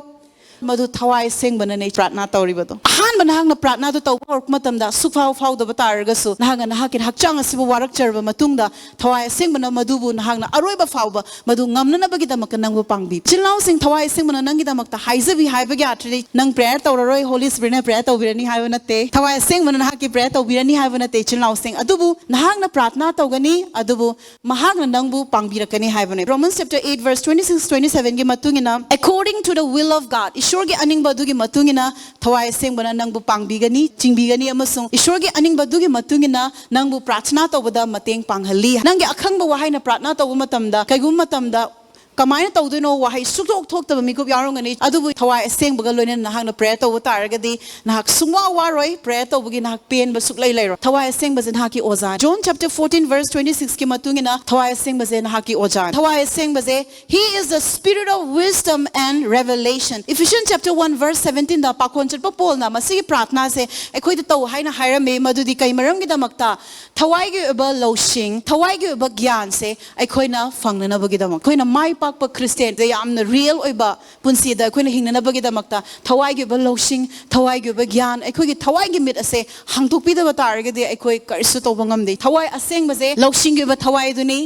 ꯃꯗꯨ ꯊꯋꯥꯏ ꯑꯁꯦꯡꯕꯅꯅꯦ ꯄ꯭ꯔꯥꯊꯅꯥ ꯇꯧꯔꯤꯕꯗꯣ꯫ ꯑꯍꯥꯟꯕ ꯅꯍꯥꯛꯅ ꯄ꯭ꯔꯥꯊꯅꯥꯗꯨ ꯇꯧꯕ ꯍꯧꯔꯛꯄ ꯃꯇꯝꯗ ꯁꯨꯛꯐꯥꯎ ꯐꯥꯎꯗꯕ ꯇꯥꯔꯒꯁꯨ, ꯅꯍꯥꯛꯅ ꯅꯍꯥꯛꯀꯤ ꯍꯛꯆꯥꯡ ꯑꯁꯤꯕꯨ ꯋꯥꯔꯛꯆꯔꯕ ꯃꯇꯨꯡꯗ, ꯊꯋꯥꯏ ꯑꯁꯦꯡꯕꯅ ꯃꯗꯨꯕꯨ ꯅꯍꯥꯛꯅ ꯑꯔꯣꯏꯕ ꯐꯥꯎꯕ ꯃꯗꯨ ꯉꯝꯅꯅꯕꯒꯤꯗꯃꯛꯇ ꯅꯪꯕꯨ ꯄꯥꯡꯕꯤ꯫ ꯏꯆꯤꯜ ꯏꯅꯥꯎꯁꯤꯡ, ꯊꯋꯥꯏ ꯑꯁꯦꯡꯕꯅ ꯅꯪꯒꯤꯗꯃꯛꯇ ꯍꯥꯏꯖꯕꯤ ꯍꯥꯏꯕꯒꯤ ꯑꯥꯔꯊꯗꯤ ꯅꯪ ꯄ꯭ꯔꯦꯌꯔ ꯇꯧꯔꯔꯣꯏ, ꯍꯣꯂꯤ ꯁ꯭ꯄꯤꯔꯤꯠꯅ ꯄ꯭ꯔꯦꯌꯔ ꯇꯧꯕꯤꯔꯅꯤ ꯍꯥꯏꯕ ꯅꯠꯇꯦ, ꯊꯋꯥꯏ ꯑꯁꯦꯡꯕꯅ ꯅꯍꯥꯛꯀꯤ ꯄ꯭ꯔꯦꯌꯔ ꯇꯧꯕꯤꯔꯅꯤ ꯍꯥꯏꯕ ꯅꯠꯇꯦ, ꯏꯆꯤꯜ ꯏꯅꯥꯎꯁꯤꯡ꯫ ꯑꯗꯨꯕꯨ ꯅꯍꯥꯛꯅ ꯄ꯭ꯔꯥꯊꯅꯥ ꯇꯧꯒꯅꯤ, ꯑꯗꯨꯕꯨ ꯃꯍꯥꯛꯅ ꯅꯪꯕꯨ ꯄꯥꯡꯕꯤꯔꯛꯀꯅꯤ ꯍꯥꯏꯕꯅꯦ꯫ Romans chapter eight verse twenty six, twenty seven ꯒꯤ ꯃꯇꯨꯡ ꯏꯟꯅ, "According to the will of God", ꯏꯁꯣꯔꯒꯤ ꯑꯅꯤꯡꯕ ꯑꯗꯨꯒꯤ ꯃꯇꯨꯡ ꯏꯟꯅ ꯊꯋꯥꯏ ꯑꯁꯦꯡꯕꯅ ꯅꯪꯕꯨ ꯄꯥꯡꯕꯤꯒꯅꯤ, ꯆꯤꯡꯕꯤꯒꯅꯤ, ꯑꯃꯁꯨꯡ ꯏꯁꯣꯔꯒꯤ ꯑꯅꯤꯡꯕ ꯑꯗꯨꯒꯤ ꯃꯇꯨꯡ ꯏꯟꯅ ꯅꯪꯕꯨ ꯄ꯭ꯔꯥꯊꯅꯥ ꯇꯧꯕꯗ ꯃꯇꯦꯡ ꯄꯥꯡꯍꯜꯂꯤ꯫ ꯅꯪꯒꯤ ꯑꯈꯪꯕ ꯋꯥꯍꯩꯅ ꯄ꯭ꯔꯥꯊꯅꯥ ꯇꯧꯕ ꯃꯇꯝꯗ, ꯀꯩꯒꯨꯝꯕ ꯃꯇꯝꯗ ꯀꯃꯥꯏꯅ ꯇꯧꯗꯣꯏꯅꯣ? ꯋꯥꯍꯩ ꯁꯨꯛꯊꯣꯛ ꯊꯣꯛꯇꯕ ꯃꯤꯀꯨꯞ ꯌꯥꯎꯔꯝꯒꯅꯤ꯫ ꯑꯗꯨꯕꯨ ꯊꯋꯥꯏ ꯑꯁꯦꯡꯕꯒ ꯂꯣꯏꯅꯅ ꯅꯍꯥꯛꯅ ꯄ꯭ꯔꯦꯌꯔ ꯇꯧꯕ ꯇꯥꯔꯒꯗꯤ, ꯅꯍꯥꯛ ꯁꯨꯡꯋꯥ ꯋꯥꯔꯣꯏ꯫ ꯄ꯭ꯔꯦꯌꯔ ꯇꯧꯕꯒꯤ ꯅꯍꯥꯛ ꯄꯦꯟꯕ ꯁꯨꯛꯂꯩ ꯂꯩꯔꯣꯏ꯫ ꯊꯋꯥꯏ ꯑꯁꯦꯡꯕꯁꯦ ꯅꯍꯥꯛꯀꯤ ꯑꯣꯖꯥ꯫ John chapter fourteen verse twenty six ꯀꯤ ꯃꯇꯨꯡ ꯏꯟꯅ ꯊꯋꯥꯏ ꯑꯁꯦꯡꯕꯁꯦ ꯅꯍꯥꯛꯀꯤ ꯑꯣꯖꯥ꯫ ꯊꯋꯥꯏ ꯑꯁꯦꯡꯕꯁꯦ, "He is the spirit of wisdom and revelation." Ephesians chapter one verse seventeen ꯗ ꯄꯥꯈꯣꯟ ꯆꯠꯄ ꯄꯣꯜꯅ ꯃꯁꯤꯒꯤ ꯄ꯭ꯔꯥꯊꯅꯥꯁꯦ ꯑꯩꯈꯣꯏꯗ ꯇꯧ ꯍꯥꯏꯅ ꯍꯥꯏꯔꯝꯃꯤ꯫ ꯃꯗꯨꯗꯤ ꯀꯩ ꯃꯔꯝꯒꯤꯗꯃꯛꯇ? ꯊꯋꯥꯏꯒꯤ ꯑꯣꯏꯕ ꯂꯧꯁꯤꯡ, ꯊꯋꯥꯏꯒꯤ ꯑꯣꯏꯕ ꯒ꯭ꯌꯥꯟꯁꯦ ꯑꯩꯈꯣꯏꯅ ꯐꯪꯅꯅꯕꯒꯤꯗꯃꯛ, ꯑꯩꯈꯣꯏꯅ ꯃꯥꯏ ꯄꯥꯛꯄ ꯈ꯭ꯔꯤꯁꯇꯤꯌꯥꯟꯗ ꯌꯥꯝꯅ ꯔꯤꯌꯦꯜ ꯑꯣꯏꯕ ꯄꯨꯟꯁꯤꯗ ꯑꯩꯈꯣꯏꯅ ꯍꯤꯡꯅꯅꯕꯒꯤꯗꯃꯛꯇ ꯊꯋꯥꯏꯒꯤ ꯑꯣꯏꯕ ꯂꯧꯁꯤꯡ, ꯊꯋꯥꯏꯒꯤ ꯑꯣꯏꯕ ꯒ꯭ꯌꯥꯟ, ꯑꯩꯈꯣꯏꯒꯤ ꯊꯋꯥꯏꯒꯤ ꯃꯤꯠ ꯑꯁꯦ ꯍꯥꯡꯗꯣꯛꯄꯤꯗꯕ ꯇꯥꯔꯒꯗꯤ ꯑꯩꯈꯣꯏ ꯀꯔꯤꯁꯨ ꯇꯧꯕ ꯉꯝꯗꯦ꯫ ꯊꯋꯥꯏ ꯑꯁꯦꯡꯕꯁꯦ ꯂꯧꯁꯤꯡꯒꯤ ꯑꯣꯏꯕ ꯊꯋꯥꯏꯗꯨꯅꯤ,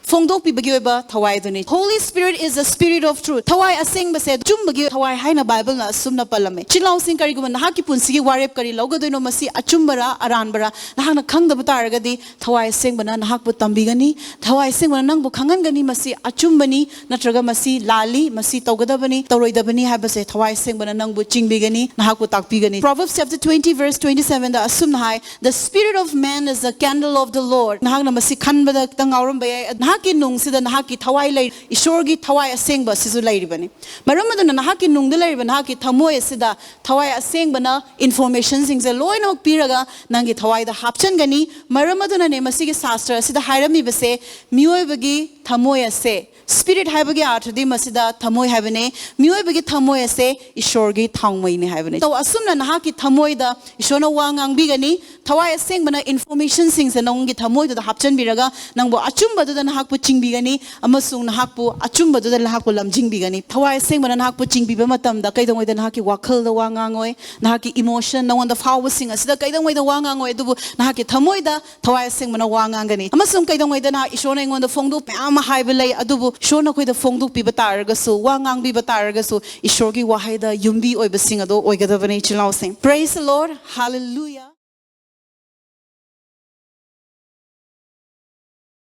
ꯐꯣꯡꯗꯣꯛꯄꯤꯕꯒꯤ ꯑꯣꯏꯕ ꯊꯋꯥꯏꯗꯨꯅꯤ꯫ Holy Spirit is the spirit of truth. ꯊꯋꯥꯏ ꯑꯁꯦꯡꯕꯁꯦ ꯑꯆꯨꯝꯕꯒꯤ ꯊꯋꯥꯏ ꯍꯥꯏꯅ ꯕꯥꯏꯕꯜꯅ ꯑꯁꯨꯝꯅ ꯄꯜꯂꯝꯃꯦ꯫ ꯏꯆꯤꯜ ꯏꯅꯥꯎꯁꯤꯡ, ꯀꯔꯤꯒꯨꯝꯕ ꯅꯍꯥꯛꯀꯤ ꯄꯨꯟꯁꯤꯒꯤ ꯋꯥꯔꯦꯞ ꯀꯔꯤ ꯂꯧꯒꯗꯣꯏꯅꯣ, ꯃꯁꯤ ꯑꯆꯨꯝꯕꯔꯥ ꯑꯔꯥꯟꯕꯔꯥ ꯅꯍꯥꯛꯅ ꯈꯪꯗꯕ ꯇꯥꯔꯒꯗꯤ, ꯊꯋꯥꯏ ꯑꯁꯦꯡꯕꯅ ꯅꯍꯥꯛꯄꯨ ꯇꯝꯕꯤꯒꯅꯤ꯫ ꯊꯋꯥꯏ ꯑꯁꯦꯡꯕꯅ ꯅꯪꯕꯨ ꯈꯪꯍꯟꯒꯅꯤ, ꯃꯁꯤ ꯑꯆꯨꯝꯕꯅꯤ ꯅꯠꯇ꯭ꯔꯒ ꯃꯁꯤ ꯂꯥꯜꯂꯤ, ꯃꯁꯤ ꯇꯧꯒꯗꯕꯅꯤ, ꯇꯧꯔꯣꯏꯗꯕꯅꯤ ꯍꯥꯏꯕꯁꯦ ꯊꯋꯥꯏ ꯑꯁꯦꯡꯕꯅ ꯅꯪꯕꯨ ꯆꯤꯡꯕꯤꯒꯅꯤ, ꯅꯍꯥꯛꯄꯨ ꯇꯥꯛꯄꯤꯒꯅꯤ꯫ Proverbs chapter twenty verse twenty seven ꯗ ꯑꯁꯨꯝꯅ ꯍꯥꯏ, "The spirit of man is the candle of the Lord." ꯅꯍꯥꯛꯅ ꯃꯁꯤ ꯈꯟꯕꯗ ꯈꯤꯇꯪ ꯉꯥꯎꯔꯝꯕ ꯌꯥꯏ꯫ ꯅꯍꯥꯛ ꯅꯍꯥꯛꯀꯤ ꯅꯨꯡꯁꯤꯗ ꯅꯍꯥꯛꯀꯤ ꯊꯋꯥꯏ ꯂꯩ, ꯏꯁꯣꯔꯒꯤ ꯊꯋꯥꯏ ꯑꯁꯦꯡꯕ ꯑꯁꯤꯁꯨ ꯂꯩꯔꯤꯕꯅꯤ꯫ ꯃꯔꯝ ꯑꯗꯨꯅ ꯅꯍꯥꯛꯀꯤ ꯅꯨꯡꯗ ꯂꯩꯔꯤꯕ ꯅꯍꯥꯛꯀꯤ ꯊꯃꯣꯏ ꯑꯁꯤꯗ ꯊꯋꯥꯏ ꯑꯁꯦꯡꯕꯅ informationꯁꯤꯡꯁꯦ ꯂꯣꯏꯅꯃꯛ ꯄꯤꯔꯒ ꯅꯪꯒꯤ ꯊꯋꯥꯏꯗ ꯍꯥꯞꯆꯤꯟꯒꯅꯤ꯫ ꯃꯔꯝ ꯑꯗꯨꯅꯅꯦ ꯃꯁꯤꯒꯤ ꯁꯥꯁꯇ꯭ꯔ ꯑꯁꯤꯗ ꯍꯥꯏꯔꯝꯃꯤꯕꯁꯦ, ꯃꯤꯑꯣꯏꯕꯒꯤ ꯊꯃꯣꯏ ꯑꯁꯦ, spirit ꯍꯥꯏꯕꯒꯤ ꯑꯥꯔꯊꯗꯤ ꯃꯁꯤꯗ ꯊꯃꯣꯏ ꯍꯥꯏꯕꯅꯦ꯫ ꯃꯤꯑꯣꯏꯕꯒꯤ ꯊꯃꯣꯏ ꯑꯁꯦ ꯏꯁꯣꯔꯒꯤ ꯊꯥꯎꯃꯩꯅꯤ ꯍꯥꯏꯕꯅꯤ꯫ So, ꯑꯁꯨꯝꯅ ꯅꯍꯥꯛꯀꯤ ꯊꯃꯣꯏꯗ ꯏꯁꯣꯔꯅ ꯋꯥ ꯉꯥꯡꯕꯤꯒꯅꯤ꯫ ꯊꯋꯥꯏ ꯑꯁꯦꯡꯕꯅ informationꯁꯤꯡꯁꯦ ꯅꯪꯒꯤ ꯊꯃꯣꯏꯗꯨꯗ ꯍꯥꯞꯆꯤꯟꯕꯤꯔꯒ ꯅꯪꯕꯨ ꯑꯆꯨꯝꯕꯗꯨꯗ ꯅꯍꯥꯛꯄꯨ ꯆꯤꯡꯕꯤꯒꯅꯤ ꯑꯃꯁꯨꯡ ꯅꯍꯥꯛꯄꯨ ꯑꯆꯨꯝꯕꯗꯨꯗ ꯅꯍꯥꯛꯄꯨ ꯂꯝꯖꯤꯡꯕꯤꯒꯅꯤ꯫ ꯊꯋꯥꯏ ꯑꯁꯦꯡꯕꯅ ꯅꯍꯥꯛꯄꯨ ꯆꯤꯡꯕꯤꯕ ꯃꯇꯝꯗ ꯀꯩꯗꯧꯉꯩꯗ ꯅꯍꯥꯛꯀꯤ ꯋꯥꯈꯜꯗ ꯋꯥ ꯉꯥꯡꯉꯣꯏ, ꯅꯍꯥꯛꯀꯤ emotion, ꯅꯉꯣꯟꯗ ꯐꯥꯎꯕꯁꯤꯡ ꯑꯁꯤꯗ ꯀꯩꯗꯧꯉꯩꯗ ꯋꯥ ꯉꯥꯡꯉꯣꯏ, ꯑꯗꯨꯕꯨ ꯅꯍꯥꯛꯀꯤ ꯊꯃꯣꯏꯗ ꯊꯋꯥꯏ ꯑꯁꯦꯡꯕꯅ ꯋꯥ ꯉꯥꯡꯒꯅꯤ꯫ ꯑꯃꯁꯨꯡ ꯀꯩꯗꯧꯉꯩꯗ ꯅꯍꯥꯛ ꯏꯁꯣꯔꯅ ꯑꯩꯉꯣꯟꯗ ꯐꯣꯡꯗꯣꯛ ꯃꯌꯥꯝ ꯑꯃ ꯍꯥꯏꯕ ꯂꯩ, ꯑꯗꯨꯕꯨ ꯏꯁꯣꯔꯅ ꯑꯩꯈꯣꯏꯗ ꯐꯣꯡꯗꯣꯛꯄꯤꯕ ꯇꯥꯔꯒꯁꯨ, ꯋꯥ ꯉꯥꯡꯕꯤꯕ ꯇꯥꯔꯒꯁꯨ, ꯏꯁꯣꯔꯒꯤ ꯋꯥꯍꯩꯗ ꯌꯨꯝꯕꯤ ꯑꯣꯏꯕꯁꯤꯡ ꯑꯗꯣ ꯑꯣꯏꯒꯗꯕꯅꯤ, ꯏꯆꯤꯜ ꯏꯅꯥꯎꯁꯤꯡ꯫ Praise the Lord, hallelujah꯫